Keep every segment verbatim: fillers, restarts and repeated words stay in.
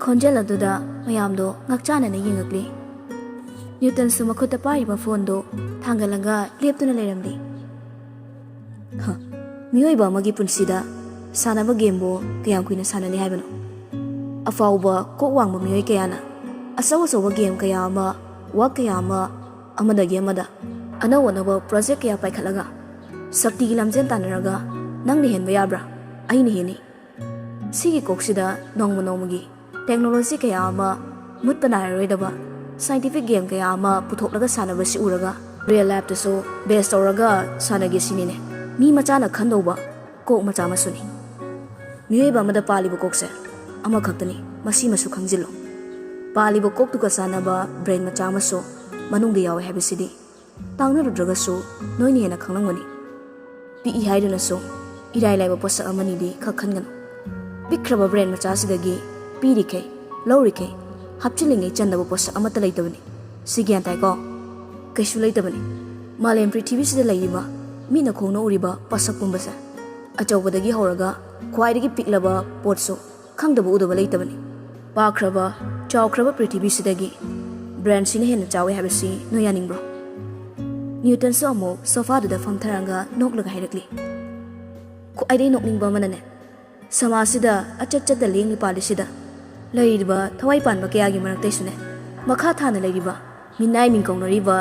ꯈꯣꯟꯖꯦꯜ ꯑꯗꯨꯗ ꯃꯌꯥꯝꯗꯣ ꯉꯛꯆꯥꯅꯅ ꯌꯦꯡꯉꯛꯂꯤ꯫ ꯅ꯭ꯌꯨꯇꯟꯁꯨ ꯃꯈꯨꯠꯇ ꯄꯥꯏꯔꯤꯕ ꯐꯣꯟꯗꯨ ꯊꯥꯡꯒꯠꯂꯒ ꯂꯦꯞꯇꯨꯅ ꯂꯩꯔꯝꯂꯤ꯫ "ꯍ, ꯃꯤꯑꯣꯏꯕ ꯑꯃꯒꯤ ꯄꯨꯟꯁꯤꯗ ꯁꯥꯟꯅꯕ ꯒꯦꯝꯕꯨ ꯀꯌꯥꯝ ꯀꯨꯏꯅ ꯁꯥꯟꯅꯅꯤ ꯍꯥꯏꯕꯅꯣ? ꯑꯐꯥꯎꯕ ꯀꯣꯛ ꯋꯥꯡꯕ ꯃꯤꯑꯣꯏ ꯀꯌꯥꯅ ꯑꯆꯧ ꯑꯆꯧꯕ ꯒꯦꯝ ꯀꯌꯥ ꯑꯃ, ꯋꯥꯛ ꯀꯌꯥ ꯑꯃ, ꯑꯃꯗꯒꯤ ꯑꯃꯗ ꯑꯅꯧ ꯑꯅꯧꯕ ꯄ꯭ꯔꯣꯖꯦꯛ ꯀꯌꯥ ꯄꯥꯏꯈꯠꯂꯒ ꯁꯛꯇꯤꯒꯤ ꯂꯝꯖꯦꯜ ꯇꯥꯟꯅꯔꯒ ꯅꯪꯅ ꯍꯦꯟꯕ ꯌꯥꯕ꯭ꯔꯥ? ꯑꯩꯅ ꯍꯦꯟꯅꯤ꯫ ꯁꯤꯒꯤ ꯀꯣꯛꯁꯤꯗ ꯅꯣꯡꯃ ꯅꯣꯡꯃꯒꯤ ꯇꯦꯛꯅꯣꯂꯣꯖꯤ ꯀꯌꯥ ꯑꯃ, ꯃꯨꯠꯄ ꯅꯥꯏꯔꯔꯣꯏꯗꯕ ꯁꯥꯏꯟꯇꯤꯐꯤꯛ ꯒꯦꯝ ꯀꯌꯥ ꯑꯃ ꯄꯨꯊꯣꯛꯂꯒ ꯁꯥꯟꯅꯕꯁꯤ ꯎꯔꯒ ꯔꯤꯌꯦꯜ ꯂꯥꯏꯐꯇꯁꯨ ꯕꯦꯁ ꯇꯧꯔꯒ ꯁꯥꯟꯅꯒꯦ ꯁꯤꯅꯤꯅꯦ ꯃꯤ ꯃꯆꯥꯅ ꯈꯟꯗꯧꯕ ꯀꯣꯛ ꯃꯆꯥ ꯃꯁꯨꯅꯤ꯫ ꯃꯤꯑꯣꯏꯕ ꯑꯃꯗ ꯄꯥꯜꯂꯤꯕ ꯀꯣꯛꯁꯦ ꯑꯃꯈꯛꯇꯅꯤ, ꯃꯁꯤꯃꯁꯨ ꯈꯪꯖꯤꯜꯂꯨ꯫ ꯄꯥꯜꯂꯤꯕ ꯀꯣꯛꯇꯨꯒ ꯆꯥꯟꯅꯕ ꯕ꯭ꯔꯦꯟ ꯃꯆꯥ ꯑꯃꯁꯨ ꯃꯅꯨꯡꯗ ꯌꯥꯎꯋꯦ ꯍꯥꯏꯕꯁꯤꯗꯤ ꯇꯥꯡꯅꯔꯨꯗ꯭ꯔꯒꯁꯨ ꯅꯣꯏꯅ ꯍꯦꯟꯅ ꯈꯪꯂꯝꯒꯅꯤ꯫ ꯄꯤꯛꯏ ꯍꯥꯏꯗꯨꯅꯁꯨ ꯏꯔꯥꯏ ꯂꯥꯏꯕ ꯄꯣꯠꯁꯛ ꯑꯃꯅꯤꯗꯤ ꯈꯛ ꯈꯟꯒꯅꯨ꯫ ꯄꯤꯛꯈ꯭ꯔꯕ ꯕ꯭ꯔꯦꯟ ꯃꯆꯥꯁꯤꯗꯒꯤ ꯄꯤꯔꯤꯈꯩ, ꯂꯧꯔꯤꯈꯩ, ꯍꯥꯞꯆꯤꯜꯂꯤꯉꯩ ꯆꯟꯗꯕ ꯄꯣꯠꯁꯛ ꯑꯃꯠꯇ ꯂꯩꯇꯕꯅꯤ꯫ ꯁꯤ ꯒ꯭ꯌꯥꯟ ꯇꯥꯏꯀꯣ? ꯀꯩꯁꯨ ꯂꯩꯇꯕꯅꯤ꯫ ꯃꯥꯂꯦꯝ ꯄ꯭ꯔꯤꯊꯤꯕꯤꯁꯤꯗ ꯂꯩꯔꯤꯕ, ꯃꯤꯠꯅ ꯈꯣꯡꯅ ꯎꯔꯤꯕ ꯄꯣꯠꯁꯛ ꯄꯨꯝꯕꯁꯦ ꯑꯆꯧꯕꯗꯒꯤ ꯍꯧꯔꯒ ꯈ꯭ꯋꯥꯏꯗꯒꯤ ꯄꯤꯛꯂꯕ ꯄꯣꯠꯁꯨ ꯈꯪꯗꯕ ꯎꯗꯕ ꯂꯩꯇꯕꯅꯤ꯫ ꯄꯥꯛꯈ꯭ꯔꯕ, ꯆꯥꯎꯈ꯭ꯔꯕ ꯄ꯭ꯔꯤꯊꯤꯕꯤꯁꯤꯗꯒꯤ ꯕ꯭ꯔꯦꯟꯁꯤꯅ ꯍꯦꯟꯅ ꯆꯥꯎꯏ ꯍꯥꯏꯕꯁꯤ ꯅꯣꯏ ꯌꯥꯅꯤꯡꯕ꯭ꯔꯣ?" ꯅ꯭ꯌꯨꯇꯟꯁꯨ ꯑꯃꯨꯛ ꯁꯣꯐꯥꯗꯨꯗ ꯐꯝꯊꯔꯒ ꯅꯣꯛꯂꯒ ꯍꯥꯏꯔꯛꯂꯤ꯫ ꯈ꯭ꯋꯥꯏꯗꯒꯤ ꯅꯣꯛꯅꯤꯡꯕ ꯑꯃꯅꯅꯦ, ꯁꯃꯥꯖꯁꯤꯗ ꯑꯆꯠ ꯆꯠꯇ ꯂꯦꯡꯃꯤ ꯄꯥꯜꯂꯤꯁꯤꯗ ꯂꯩꯔꯤꯕ ꯊꯋꯥꯏ ꯄꯥꯟꯕ ꯀꯌꯥꯒꯤ ꯃꯔꯛꯇꯩꯁꯨꯅꯦ, ꯃꯈꯥ ꯊꯥꯅ ꯂꯩꯔꯤꯕ, ꯃꯤꯅꯥꯏ ꯃꯤꯡ ꯀꯧꯅꯔꯤꯕ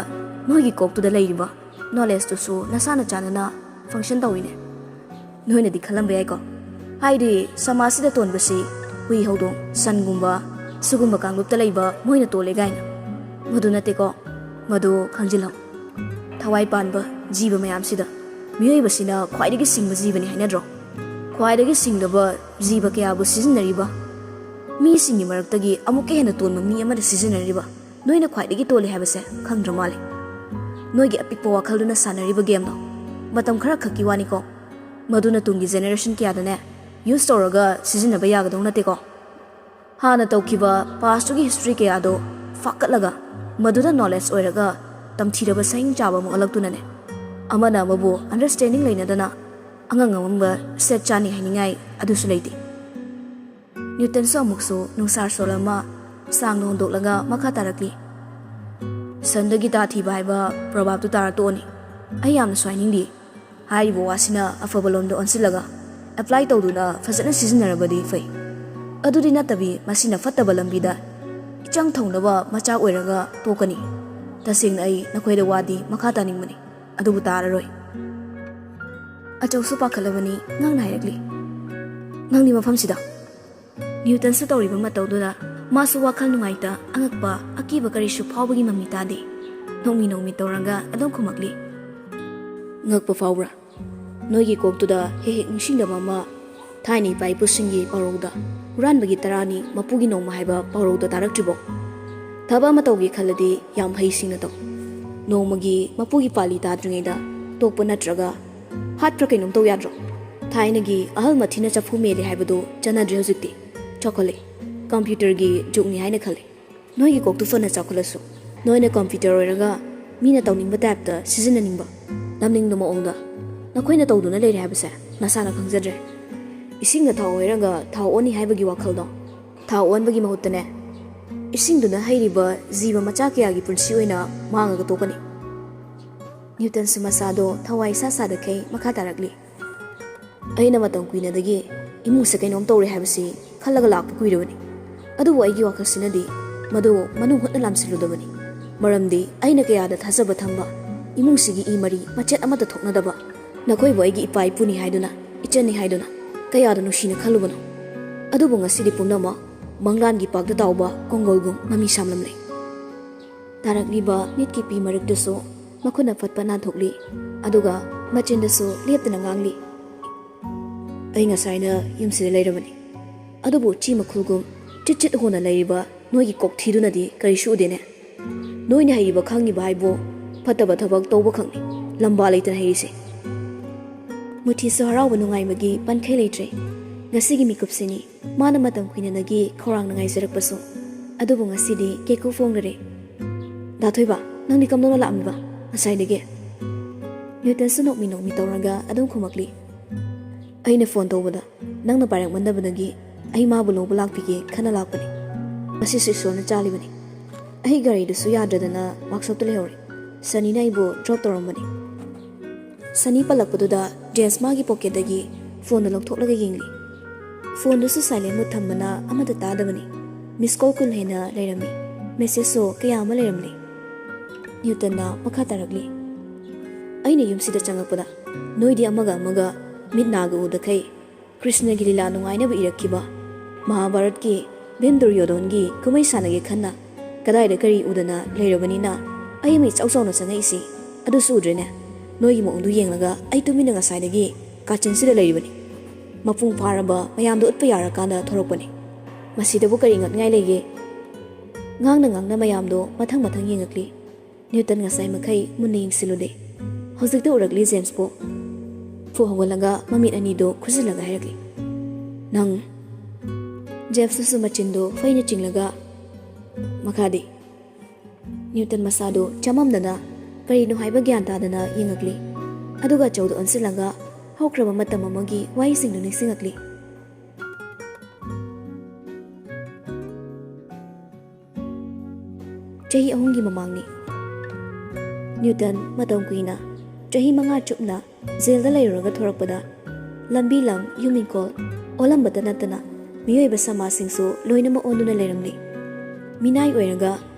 ꯅꯣꯏꯒꯤ ꯀꯣꯛꯇꯨꯗ ꯂꯩꯔꯤꯕ ꯅꯣꯂꯦꯖꯇꯨꯁꯨ ꯅꯁꯥꯅ ꯆꯥꯟꯅꯅ ꯐꯪꯁꯟ ꯇꯧꯏꯅꯦ꯫ ꯅꯣꯏꯅꯗꯤ ꯈꯜꯂꯝꯕ ꯌꯥꯏꯀꯣ, ꯍꯥꯏꯗꯤ ꯁꯃꯥꯖꯁꯤꯗ ꯇꯣꯟꯕꯁꯤ ꯍꯨꯏ, ꯍꯧꯗꯣꯡ, ꯁꯟꯒꯨꯝꯕ, ꯁꯤꯒꯨꯝꯕ ꯀꯥꯡꯂꯨꯞꯇ ꯂꯩꯕ ꯃꯣꯏꯅ ꯇꯣꯜꯂꯦ ꯀꯥꯏꯅ꯫ ꯃꯗꯨ ꯅꯠꯇꯦꯀꯣ꯫ ꯃꯗꯨ ꯈꯪꯖꯤꯜꯂꯣ꯫ ꯊꯋꯥꯏ ꯄꯥꯟꯕ ꯖꯤꯕ ꯃꯌꯥꯝꯁꯤꯗ ꯃꯤꯑꯣꯏꯕꯁꯤꯅ ꯈ꯭ꯋꯥꯏꯗꯒꯤ ꯁꯤꯡꯕ ꯖꯤꯕꯅꯤ ꯍꯥꯏꯅꯗ꯭ꯔꯣ? ꯈ꯭ꯋꯥꯏꯗꯒꯤ ꯁꯤꯡꯂꯕ ꯖꯤꯕ ꯀꯌꯥꯕꯨ ꯁꯤꯖꯤꯟꯅꯔꯤꯕ ꯃꯤꯁꯤꯡꯒꯤ ꯃꯔꯛꯇꯒꯤ ꯑꯃꯨꯛꯀ ꯍꯦꯟꯅ ꯇꯣꯟꯕ ꯃꯤ ꯑꯃꯅ ꯁꯤꯖꯤꯟꯅꯔꯤꯕ ꯅꯣꯏꯅ ꯈ꯭ꯋꯥꯏꯗꯒꯤ ꯇꯣꯜꯂꯤ ꯍꯥꯏꯕꯁꯦ ꯈꯪꯗ꯭ꯔ ꯃꯥꯜꯂꯦ꯫ ꯅꯣꯏꯒꯤ ꯑꯄꯤꯛꯄ ꯋꯥꯈꯜꯗꯨꯅ ꯁꯥꯟꯅꯔꯤꯕ ꯒꯦꯝꯗꯣ ꯃꯇꯝ ꯈꯔ ꯈꯛꯀꯤ ꯋꯥꯅꯤꯀꯣ꯫ ꯃꯗꯨꯅ ꯇꯨꯡꯒꯤ ꯖꯦꯅꯦꯔꯦꯁꯟ ꯀꯌꯥꯗꯅꯦ ꯌꯨꯁ ꯇꯧꯔꯒ ꯁꯤꯖꯤꯟꯅꯕ ꯌꯥꯒꯗꯧ ꯅꯠꯇꯦꯀꯣ꯫ ꯍꯥꯟꯅ ꯇꯧꯈꯤꯕ ꯄꯥꯁꯇꯨꯒꯤ ꯍꯤꯁꯇ꯭ꯔꯤ ꯀꯌꯥꯗꯣ ꯐꯥꯀꯠꯂꯒ ꯃꯗꯨꯗ ꯅꯣꯂꯦꯖ ꯑꯣꯏꯔꯒ ꯇꯝꯊꯤꯔꯕ ꯁꯍꯤꯡ ꯆꯥꯕ ꯑꯃ ꯑꯣꯜꯂꯛꯇꯨꯅꯅꯦ, ꯑꯃꯅ ꯑꯃꯕꯨ ꯑꯟꯗꯔꯁ꯭ꯇꯦꯟꯗꯤꯡ ꯂꯩꯅꯗꯅ ꯑꯉꯥꯡ ꯑꯃꯝꯕ ꯁꯦꯠ ꯆꯥꯅꯤ ꯍꯥꯏꯅꯤꯡꯉꯥꯏ ꯑꯗꯨꯁꯨ ꯂꯩꯇꯦ꯫ ꯅ꯭ꯌꯨꯇꯟꯁꯨ ꯑꯃꯨꯛꯁꯨ ꯅꯨꯡꯁꯥ ꯁꯣꯜ ꯑꯃ ꯁꯥꯡꯅ ꯍꯣꯟꯗꯣꯛꯂꯒ ꯃꯈꯥ ꯇꯥꯔꯛꯂꯤ꯫ "ꯁꯟꯗ ꯒꯤꯇꯥ ꯊꯤꯕ ꯍꯥꯏꯕ ꯄ꯭ꯔꯣꯚꯥꯕꯇꯨ ꯇꯥꯔ ꯇꯣꯛꯑꯅꯤ꯫ ꯑꯩ ꯌꯥꯝꯅꯁꯨ ꯍꯥꯏꯅꯤꯡꯗꯦ꯫ ꯍꯥꯏꯔꯤꯕ ꯋꯥꯁꯤꯅ ꯑꯐꯕ ꯂꯣꯝꯗ ꯑꯣꯟꯁꯤꯜꯂꯒ ꯑꯦꯄ꯭ꯂꯥꯏ ꯇꯧꯗꯨꯅ ꯐꯖꯅ ꯁꯤꯖꯤꯟꯅꯔꯕꯗꯤ ꯐꯩ꯫ ꯑꯗꯨꯗꯤ ꯅꯠꯇꯕꯤ ꯃꯁꯤꯅ ꯐꯠꯇꯕ ꯂꯝꯕꯤꯗ ꯏꯆꯪ ꯊꯧꯅꯕ ꯃꯆꯥꯛ ꯑꯣꯏꯔꯒ ꯇꯣꯛꯀꯅꯤ꯫ ꯇꯁꯦꯡꯅ ꯑꯩ ꯅꯈꯣꯏꯗ ꯋꯥꯗꯤ ꯃꯈꯥ ꯇꯥꯅꯤꯡꯕꯅꯤ, ꯑꯗꯨꯕꯨ ꯇꯥꯔꯔꯣꯏ꯫" ꯑꯆꯧꯁꯨ ꯄꯥꯈꯠꯂꯕꯅꯤ, ꯉꯥꯡꯅ ꯍꯥꯏꯔꯛꯂꯤ꯫ "ꯅꯪꯗꯤ ꯃꯐꯝꯁꯤꯗ?" ꯅ꯭ꯌꯨꯇꯟꯁꯨ ꯇꯧꯔꯤꯕ ꯃꯇꯧꯗꯨꯗ ꯃꯥꯁꯨ ꯋꯥꯈꯜ ꯅꯨꯡꯉꯥꯏꯇ, ꯑꯉꯛꯄ, ꯑꯀꯤꯕ ꯀꯔꯤꯁꯨ ꯐꯥꯎꯕꯒꯤ ꯃꯃꯤ ꯇꯥꯗꯦ꯫ ꯅꯣꯛꯃꯤ ꯅꯣꯛꯃꯤ ꯇꯧꯔꯒ ꯑꯗꯨꯝ ꯈꯨꯝꯃꯛꯂꯤ꯫ "ꯉꯛꯄ ꯐꯥꯎꯕ꯭ꯔꯥ? ꯅꯣꯏꯒꯤ ꯀꯣꯛꯇꯨꯗ ꯍꯦꯛ ꯍꯦꯛ ꯅꯤꯡꯁꯤꯡꯗꯕ ꯑꯃ ꯊꯥꯏꯅ ꯏꯄꯥ ꯏꯄꯨꯁꯤꯡꯒꯤ ꯄꯥꯎꯔꯧꯗ, ꯍꯨꯔꯥꯟꯕꯒꯤ ꯇꯔꯥꯅꯤ, ꯃꯄꯨꯒꯤ ꯅꯣꯡꯃ ꯍꯥꯏꯕ ꯄꯥꯎꯔꯧꯗ ꯇꯥꯔꯛꯇ꯭ꯔꯤꯕꯣ? ꯊꯕꯛ ꯑꯃ ꯇꯧꯒꯦ ꯈꯜꯂꯗꯤ ꯌꯥꯝ ꯍꯩꯁꯤꯡꯅ ꯇꯧ꯫ ꯅꯣꯡꯃꯒꯤ ꯃꯄꯨꯒꯤ ꯄꯥꯜꯂꯤ ꯇꯥꯗ꯭ꯔꯤꯉꯩꯗ ꯇꯣꯛꯄ ꯅꯠꯇ꯭ꯔꯒ ꯍꯥꯠꯄ꯭ꯔꯥ ꯀꯩꯅꯣꯝ ꯇꯧ ꯌꯥꯗ꯭ꯔꯣ? ꯊꯥꯏꯅꯒꯤ ꯑꯍꯜ ꯃꯊꯤꯅ ꯆꯐꯨ ꯃꯦꯜꯂꯤ ꯍꯥꯏꯕꯗꯨ ꯆꯠꯅꯗ꯭ꯔꯦ ꯍꯧꯖꯤꯛꯇꯤ꯫ ꯆꯥꯎꯈꯠꯂꯦ꯫ ꯀꯝꯄ꯭ꯌꯨꯇꯔꯒꯤ ꯖꯨꯒꯅꯤ ꯍꯥꯏꯅ ꯈꯜꯂꯦ꯫ ꯅꯣꯏꯒꯤ ꯀꯣꯛꯇꯨ ꯐꯅ ꯆꯥꯎꯈꯠꯂꯁꯨ, ꯅꯣꯏꯅ ꯀꯝꯄ꯭ꯌꯨꯇꯔ ꯑꯣꯏꯔꯒ ꯃꯤꯅ ꯇꯧꯅꯤꯡꯕ ꯇꯥꯏꯞꯇ ꯁꯤꯖꯤꯟꯅꯅꯤꯡꯕ, ꯂꯝꯅꯤꯡꯕ ꯃꯑꯣꯡꯗ ꯅꯈꯣꯏꯅ ꯇꯧꯗꯨꯅ ꯂꯩꯔꯦ ꯍꯥꯏꯕꯁꯦ ꯅꯁꯥꯅ ꯈꯪꯖꯗ꯭ꯔꯦ꯫ ꯏꯁꯤꯡꯗ ꯊꯥꯎ ꯍꯩꯔꯒ ꯊꯥꯎ ꯑꯣꯟꯅꯤ ꯍꯥꯏꯕꯒꯤ ꯋꯥꯈꯜꯗꯣ, ꯊꯥꯎ ꯑꯣꯟꯕꯒꯤ ꯃꯍꯨꯠꯇꯅꯦ, ꯏꯁꯤꯡꯗꯨꯅ ꯍꯩꯔꯤꯕ ꯖꯤꯕ ꯃꯆꯥ ꯀꯌꯥꯒꯤ ꯄꯨꯟꯁꯤ ꯑꯣꯏꯅ ꯃꯥꯡꯉꯒ ꯇꯣꯛꯀꯅꯤ꯫" ꯅ꯭ꯌꯨꯇꯟꯁꯨ ꯃꯁꯥꯗꯣ ꯊꯋꯥꯏ ꯏꯁꯥ ꯁꯥꯗꯈꯩ ꯃꯈꯥ ꯇꯥꯔꯛꯂꯤ꯫ "ꯑꯩꯅ ꯃꯇꯝ ꯀꯨꯏꯅꯗꯒꯤ ꯏꯃꯨꯡꯁꯦ ꯀꯩꯅꯣꯝ ꯇꯧꯔꯦ ꯍꯥꯏꯕꯁꯤ ꯈꯜꯂꯒ ꯂꯥꯛꯄ ꯀꯨꯏꯔꯕꯅꯤ꯫ ꯑꯗꯨꯕꯨ ꯑꯩꯒꯤ ꯋꯥꯈꯜꯁꯤꯅꯗꯤ ꯃꯗꯨ ꯃꯅꯨꯡ ꯍꯨꯠꯅ ꯂꯥꯝꯁꯤꯜꯂꯨꯗꯕꯅꯤ꯫ ꯃꯔꯝꯗꯤ ꯑꯩꯅ ꯀꯌꯥꯗ ꯊꯥꯖꯕ ꯊꯝꯕ, ꯏꯃꯨꯡꯁꯤꯒꯤ ꯏ ꯃꯔꯤ ꯃꯆꯦꯠ ꯑꯃꯠꯇ ꯊꯣꯛꯅꯗꯕ ꯅꯈꯣꯏꯕꯨ ꯑꯩꯒꯤ ꯏꯄꯥ ꯏꯄꯨꯅꯤ ꯍꯥꯏꯗꯨꯅ, ꯏꯆꯟꯅꯤ ꯍꯥꯏꯗꯨꯅ ꯀꯌꯥꯗ ꯅꯨꯡꯁꯤꯅ ꯈꯜꯂꯨꯕꯅꯣ? ꯑꯗꯨꯕꯨ ꯉꯁꯤꯗꯤ ꯄꯨꯝꯅꯃꯛ ꯃꯪꯂꯥꯟꯒꯤ ꯄꯥꯛꯇ ꯇꯥꯎꯕ ꯀꯣꯡꯒꯣꯜꯒꯨꯝ ꯃꯃꯤ ꯁꯥꯝꯂꯝꯂꯦ꯫" ꯇꯥꯔꯛꯂꯤꯕ ꯃꯤꯠꯀꯤ ꯄꯤ ꯃꯔꯛꯇꯁꯨ ꯃꯈꯨꯠꯅ ꯐꯠ ꯐꯠ ꯅꯥꯟꯊꯣꯛꯂꯤ, ꯑꯗꯨꯒ ꯃꯆꯤꯟꯗꯁꯨ ꯂꯦꯞꯇꯅ ꯉꯥꯡꯂꯤ꯫ "ꯑꯩ ꯉꯁꯥꯏꯅ ꯌꯨꯝꯁꯤꯗ ꯂꯩꯔꯕꯅꯤ, ꯑꯗꯨꯕꯨ ꯆꯤ ꯃꯈꯨꯜꯒꯨꯝ ꯆꯤꯠ ꯆꯤꯠ ꯍꯣꯅ ꯂꯩꯔꯤꯕ ꯅꯣꯏꯒꯤ ꯀꯣꯛꯊꯤꯗꯨꯅꯗꯤ ꯀꯔꯤꯁꯨ ꯎꯗꯦꯅꯦ꯫ ꯅꯣꯏꯅ ꯍꯩꯔꯤꯕ ꯈꯪꯉꯤꯕ ꯍꯥꯏꯕꯨ ꯐꯠꯇꯕ ꯊꯕꯛ ꯇꯧꯕ ꯈꯛꯅꯤ, ꯂꯝꯕꯥ ꯂꯩꯇꯅ ꯍꯩꯔꯤꯁꯦ꯫" ꯃꯨꯊꯤꯁꯨ ꯍꯔꯥꯎꯕ ꯅꯨꯡꯉꯥꯏꯕꯒꯤ ꯄꯟꯈꯩ ꯂꯩꯇ꯭ꯔꯦ꯫ ꯉꯁꯤꯒꯤ ꯃꯤꯀꯨꯞꯁꯤꯅꯤ ꯃꯥꯅ ꯃꯇꯝ ꯀꯨꯏꯅꯗꯒꯤ ꯈꯧꯔꯥꯡꯅ ꯉꯥꯏꯖꯔꯛꯄꯁꯨ꯫ ꯑꯗꯨꯕꯨ ꯉꯁꯤꯗꯤ ꯀꯦꯀꯨ ꯐꯣꯡꯂꯔꯦ꯫ "ꯗꯥ ꯊꯣꯏꯕ, ꯅꯪꯗꯤ ꯀꯝꯗꯧꯅ ꯂꯥꯛꯑꯝꯃꯤꯕ ꯉꯁꯥꯏꯗꯒꯤ?" ꯅ꯭ꯌꯨꯇꯟꯁꯨ ꯅꯣꯛꯃꯤ ꯅꯣꯛꯃꯤ ꯇꯧꯔꯒ ꯑꯗꯨꯝ ꯈꯨꯝꯃꯛꯂꯤ꯫ "ꯑꯩꯅ ꯐꯣꯟ ꯇꯧꯕꯗ ꯅꯪꯅ ꯄꯥꯏꯔꯛꯃꯟꯗꯕꯗꯒꯤ ꯑꯩ ꯃꯥꯕꯨ ꯂꯧꯕ ꯂꯥꯛꯄꯤꯒꯦ ꯈꯟꯅ ꯂꯥꯛꯄꯅꯤ꯫ ꯃꯁꯤꯁꯨ ꯏꯁꯣꯔꯅ ꯆꯥꯜꯂꯤꯕꯅꯤ꯫ ꯑꯩ ꯒꯥꯔꯤꯗꯨꯁꯨ ꯌꯥꯗ꯭ꯔꯗꯅ ꯋꯥꯛꯁꯣꯞꯇ ꯂꯩꯍꯧꯔꯦ꯫ ꯁꯅꯤꯅ ꯑꯩꯕꯨ ꯗ꯭ꯔꯣꯞ ꯇꯧꯔꯝꯕꯅꯤ꯫ ꯁꯅꯤ ꯄꯜꯂꯛꯄꯗꯨꯗ ꯖꯦꯝꯁ ꯃꯥꯒꯤ ꯄꯣꯀꯦꯠꯇꯒꯤ ꯐꯣꯟꯗꯨ ꯂꯧꯊꯣꯛꯂꯒ ꯌꯦꯡꯂꯤ꯫ ꯐꯣꯟꯗꯨꯁꯨ ꯁꯥꯏꯂꯦꯟ ꯃꯨꯠ ꯊꯝꯕꯅ ꯑꯃꯠꯇ ꯇꯥꯗꯕꯅꯤ꯫ ꯃꯤꯁ ꯀꯣꯜ ꯀꯨꯟ ꯍꯦꯟꯅ ꯂꯩꯔꯝꯃꯤ꯫ ꯃꯦꯁꯦꯖꯁꯨ ꯀꯌꯥ ꯑꯃ ꯂꯩꯔꯝꯂꯤ꯫ ꯅ꯭ꯌꯨꯇꯟꯅ ꯃꯈꯥ ꯇꯥꯔꯛꯂꯤ, "ꯑꯩꯅ ꯌꯨꯝꯁꯤꯗ ꯆꯪꯉꯛꯄꯗ ꯅꯣꯏꯗꯤ ꯑꯃꯒ ꯑꯃꯒ ꯃꯤꯠ ꯅꯥꯒ ꯎꯗꯈꯩ ꯀ꯭ꯔꯤꯁꯅꯒꯤ ꯂꯤꯂꯥ ꯅꯨꯡꯉꯥꯏꯅꯕ ꯏꯔꯛꯈꯤꯕ ꯃꯍꯥꯚꯥꯔꯠꯀꯤ ꯚꯤꯝ ꯗꯨꯔꯌꯣꯙꯣꯟꯒꯤ ꯀꯨꯝꯍꯩ ꯁꯥꯟꯅꯒꯦ ꯈꯟꯅ ꯀꯗꯥꯏꯗ ꯀꯔꯤ ꯎꯗꯅ ꯂꯩꯔꯕꯅꯤꯅ ꯑꯩ ꯑꯃ ꯏꯆꯥꯎ ꯆꯥꯎꯅ ꯆꯪꯉꯛꯏꯁꯤ ꯑꯗꯨꯁꯨ ꯎꯗ꯭ꯔꯦꯅꯦ꯫ ꯅꯣꯏꯒꯤ ꯃꯑꯣꯡꯗꯨ ꯌꯦꯡꯂꯒ ꯑꯩ ꯇꯨꯃꯤꯟꯅ ꯉꯁꯥꯏꯗꯒꯤ ꯀꯥꯆꯤꯟꯁꯤꯗ ꯂꯩꯔꯤꯕꯅꯤ꯫ ꯃꯄꯨꯡ ꯐꯥꯔꯕ ꯃꯌꯥꯝꯗꯣ ꯎꯠꯄ ꯌꯥꯔꯀꯥꯟꯗ ꯊꯣꯔꯛꯄꯅꯤ꯫ ꯃꯁꯤꯗꯕꯨ ꯀꯔꯤ ꯉꯛꯅꯤꯡꯉꯥꯏ ꯂꯩꯒꯦ?" ꯉꯥꯡꯅ ꯉꯥꯡꯅ ꯃꯌꯥꯝꯗꯣ ꯃꯊꯪ ꯃꯊꯪ ꯌꯦꯡꯉꯛꯂꯤ꯫ ꯅ꯭ꯌꯨꯇꯟ ꯉꯁꯥꯏ ꯃꯈꯩ ꯃꯨꯟꯅ ꯌꯦꯡꯁꯤꯜꯂꯨꯗꯦ꯫ ꯍꯧꯖꯤꯛꯇ ꯎꯔꯛꯂꯤ ꯖꯦꯝꯁꯄꯨ꯫ ꯐꯨ ꯍꯧꯒꯠꯂꯒ ꯃꯃꯤꯠ ꯑꯅꯤꯗꯨ ꯈꯨꯖꯤꯜꯂꯒ ꯍꯥꯏꯔꯛꯂꯤ, "ꯅꯪ?" ꯖꯦꯝꯁꯅꯁꯨ ꯃꯆꯤꯟꯗꯨ ꯐꯩꯅ ꯆꯤꯡꯂꯒ, "ꯃꯈꯥꯗꯤ?" ꯅ꯭ꯌꯨꯇꯟ ꯃꯁꯥꯗꯨ ꯆꯃꯝꯅꯅ ꯀꯔꯤꯅꯣ ꯍꯥꯏꯕ ꯒ꯭ꯌꯥꯟ ꯇꯥꯗꯅ ꯌꯦꯡꯉꯛꯂꯤ꯫ ꯑꯗꯨꯒ ꯑꯆꯧꯗꯨ ꯑꯣꯟꯁꯤꯜꯂꯒ ꯍꯧꯈ꯭ꯔꯕ ꯃꯇꯝ ꯑꯃꯒꯤ ꯋꯥꯔꯤꯁꯤꯡꯗꯨ ꯅꯤꯡꯁꯤꯡꯉꯛꯂꯤ꯫ ꯆꯍꯤ ꯑꯍꯨꯝꯒꯤ ꯃꯃꯥꯡꯅꯤ꯫ ꯅ꯭ꯌꯨꯇꯟ ꯃꯇꯝ ꯀꯨꯏꯅ, ꯆꯍꯤ ꯃꯉꯥ ꯆꯨꯞꯅ ꯖꯦꯜꯗ ꯂꯩꯔꯨꯔꯒ ꯊꯣꯔꯛꯄꯗ, ꯂꯝꯕꯤ ꯂꯝ, ꯌꯨꯝ ꯏꯪꯈꯣꯜ ꯑꯣꯜꯂꯝꯕꯇ ꯅꯠꯇꯅ ꯃꯤꯑꯣꯏꯕ ꯁꯃꯥꯖꯁꯤꯡꯁꯨ ꯂꯣꯏꯅꯃꯛ ꯑꯣꯟꯗꯨꯅ ꯂꯩꯔꯝꯂꯤ꯫ ꯃꯤꯅꯥꯏ ꯑꯣꯏꯔꯒ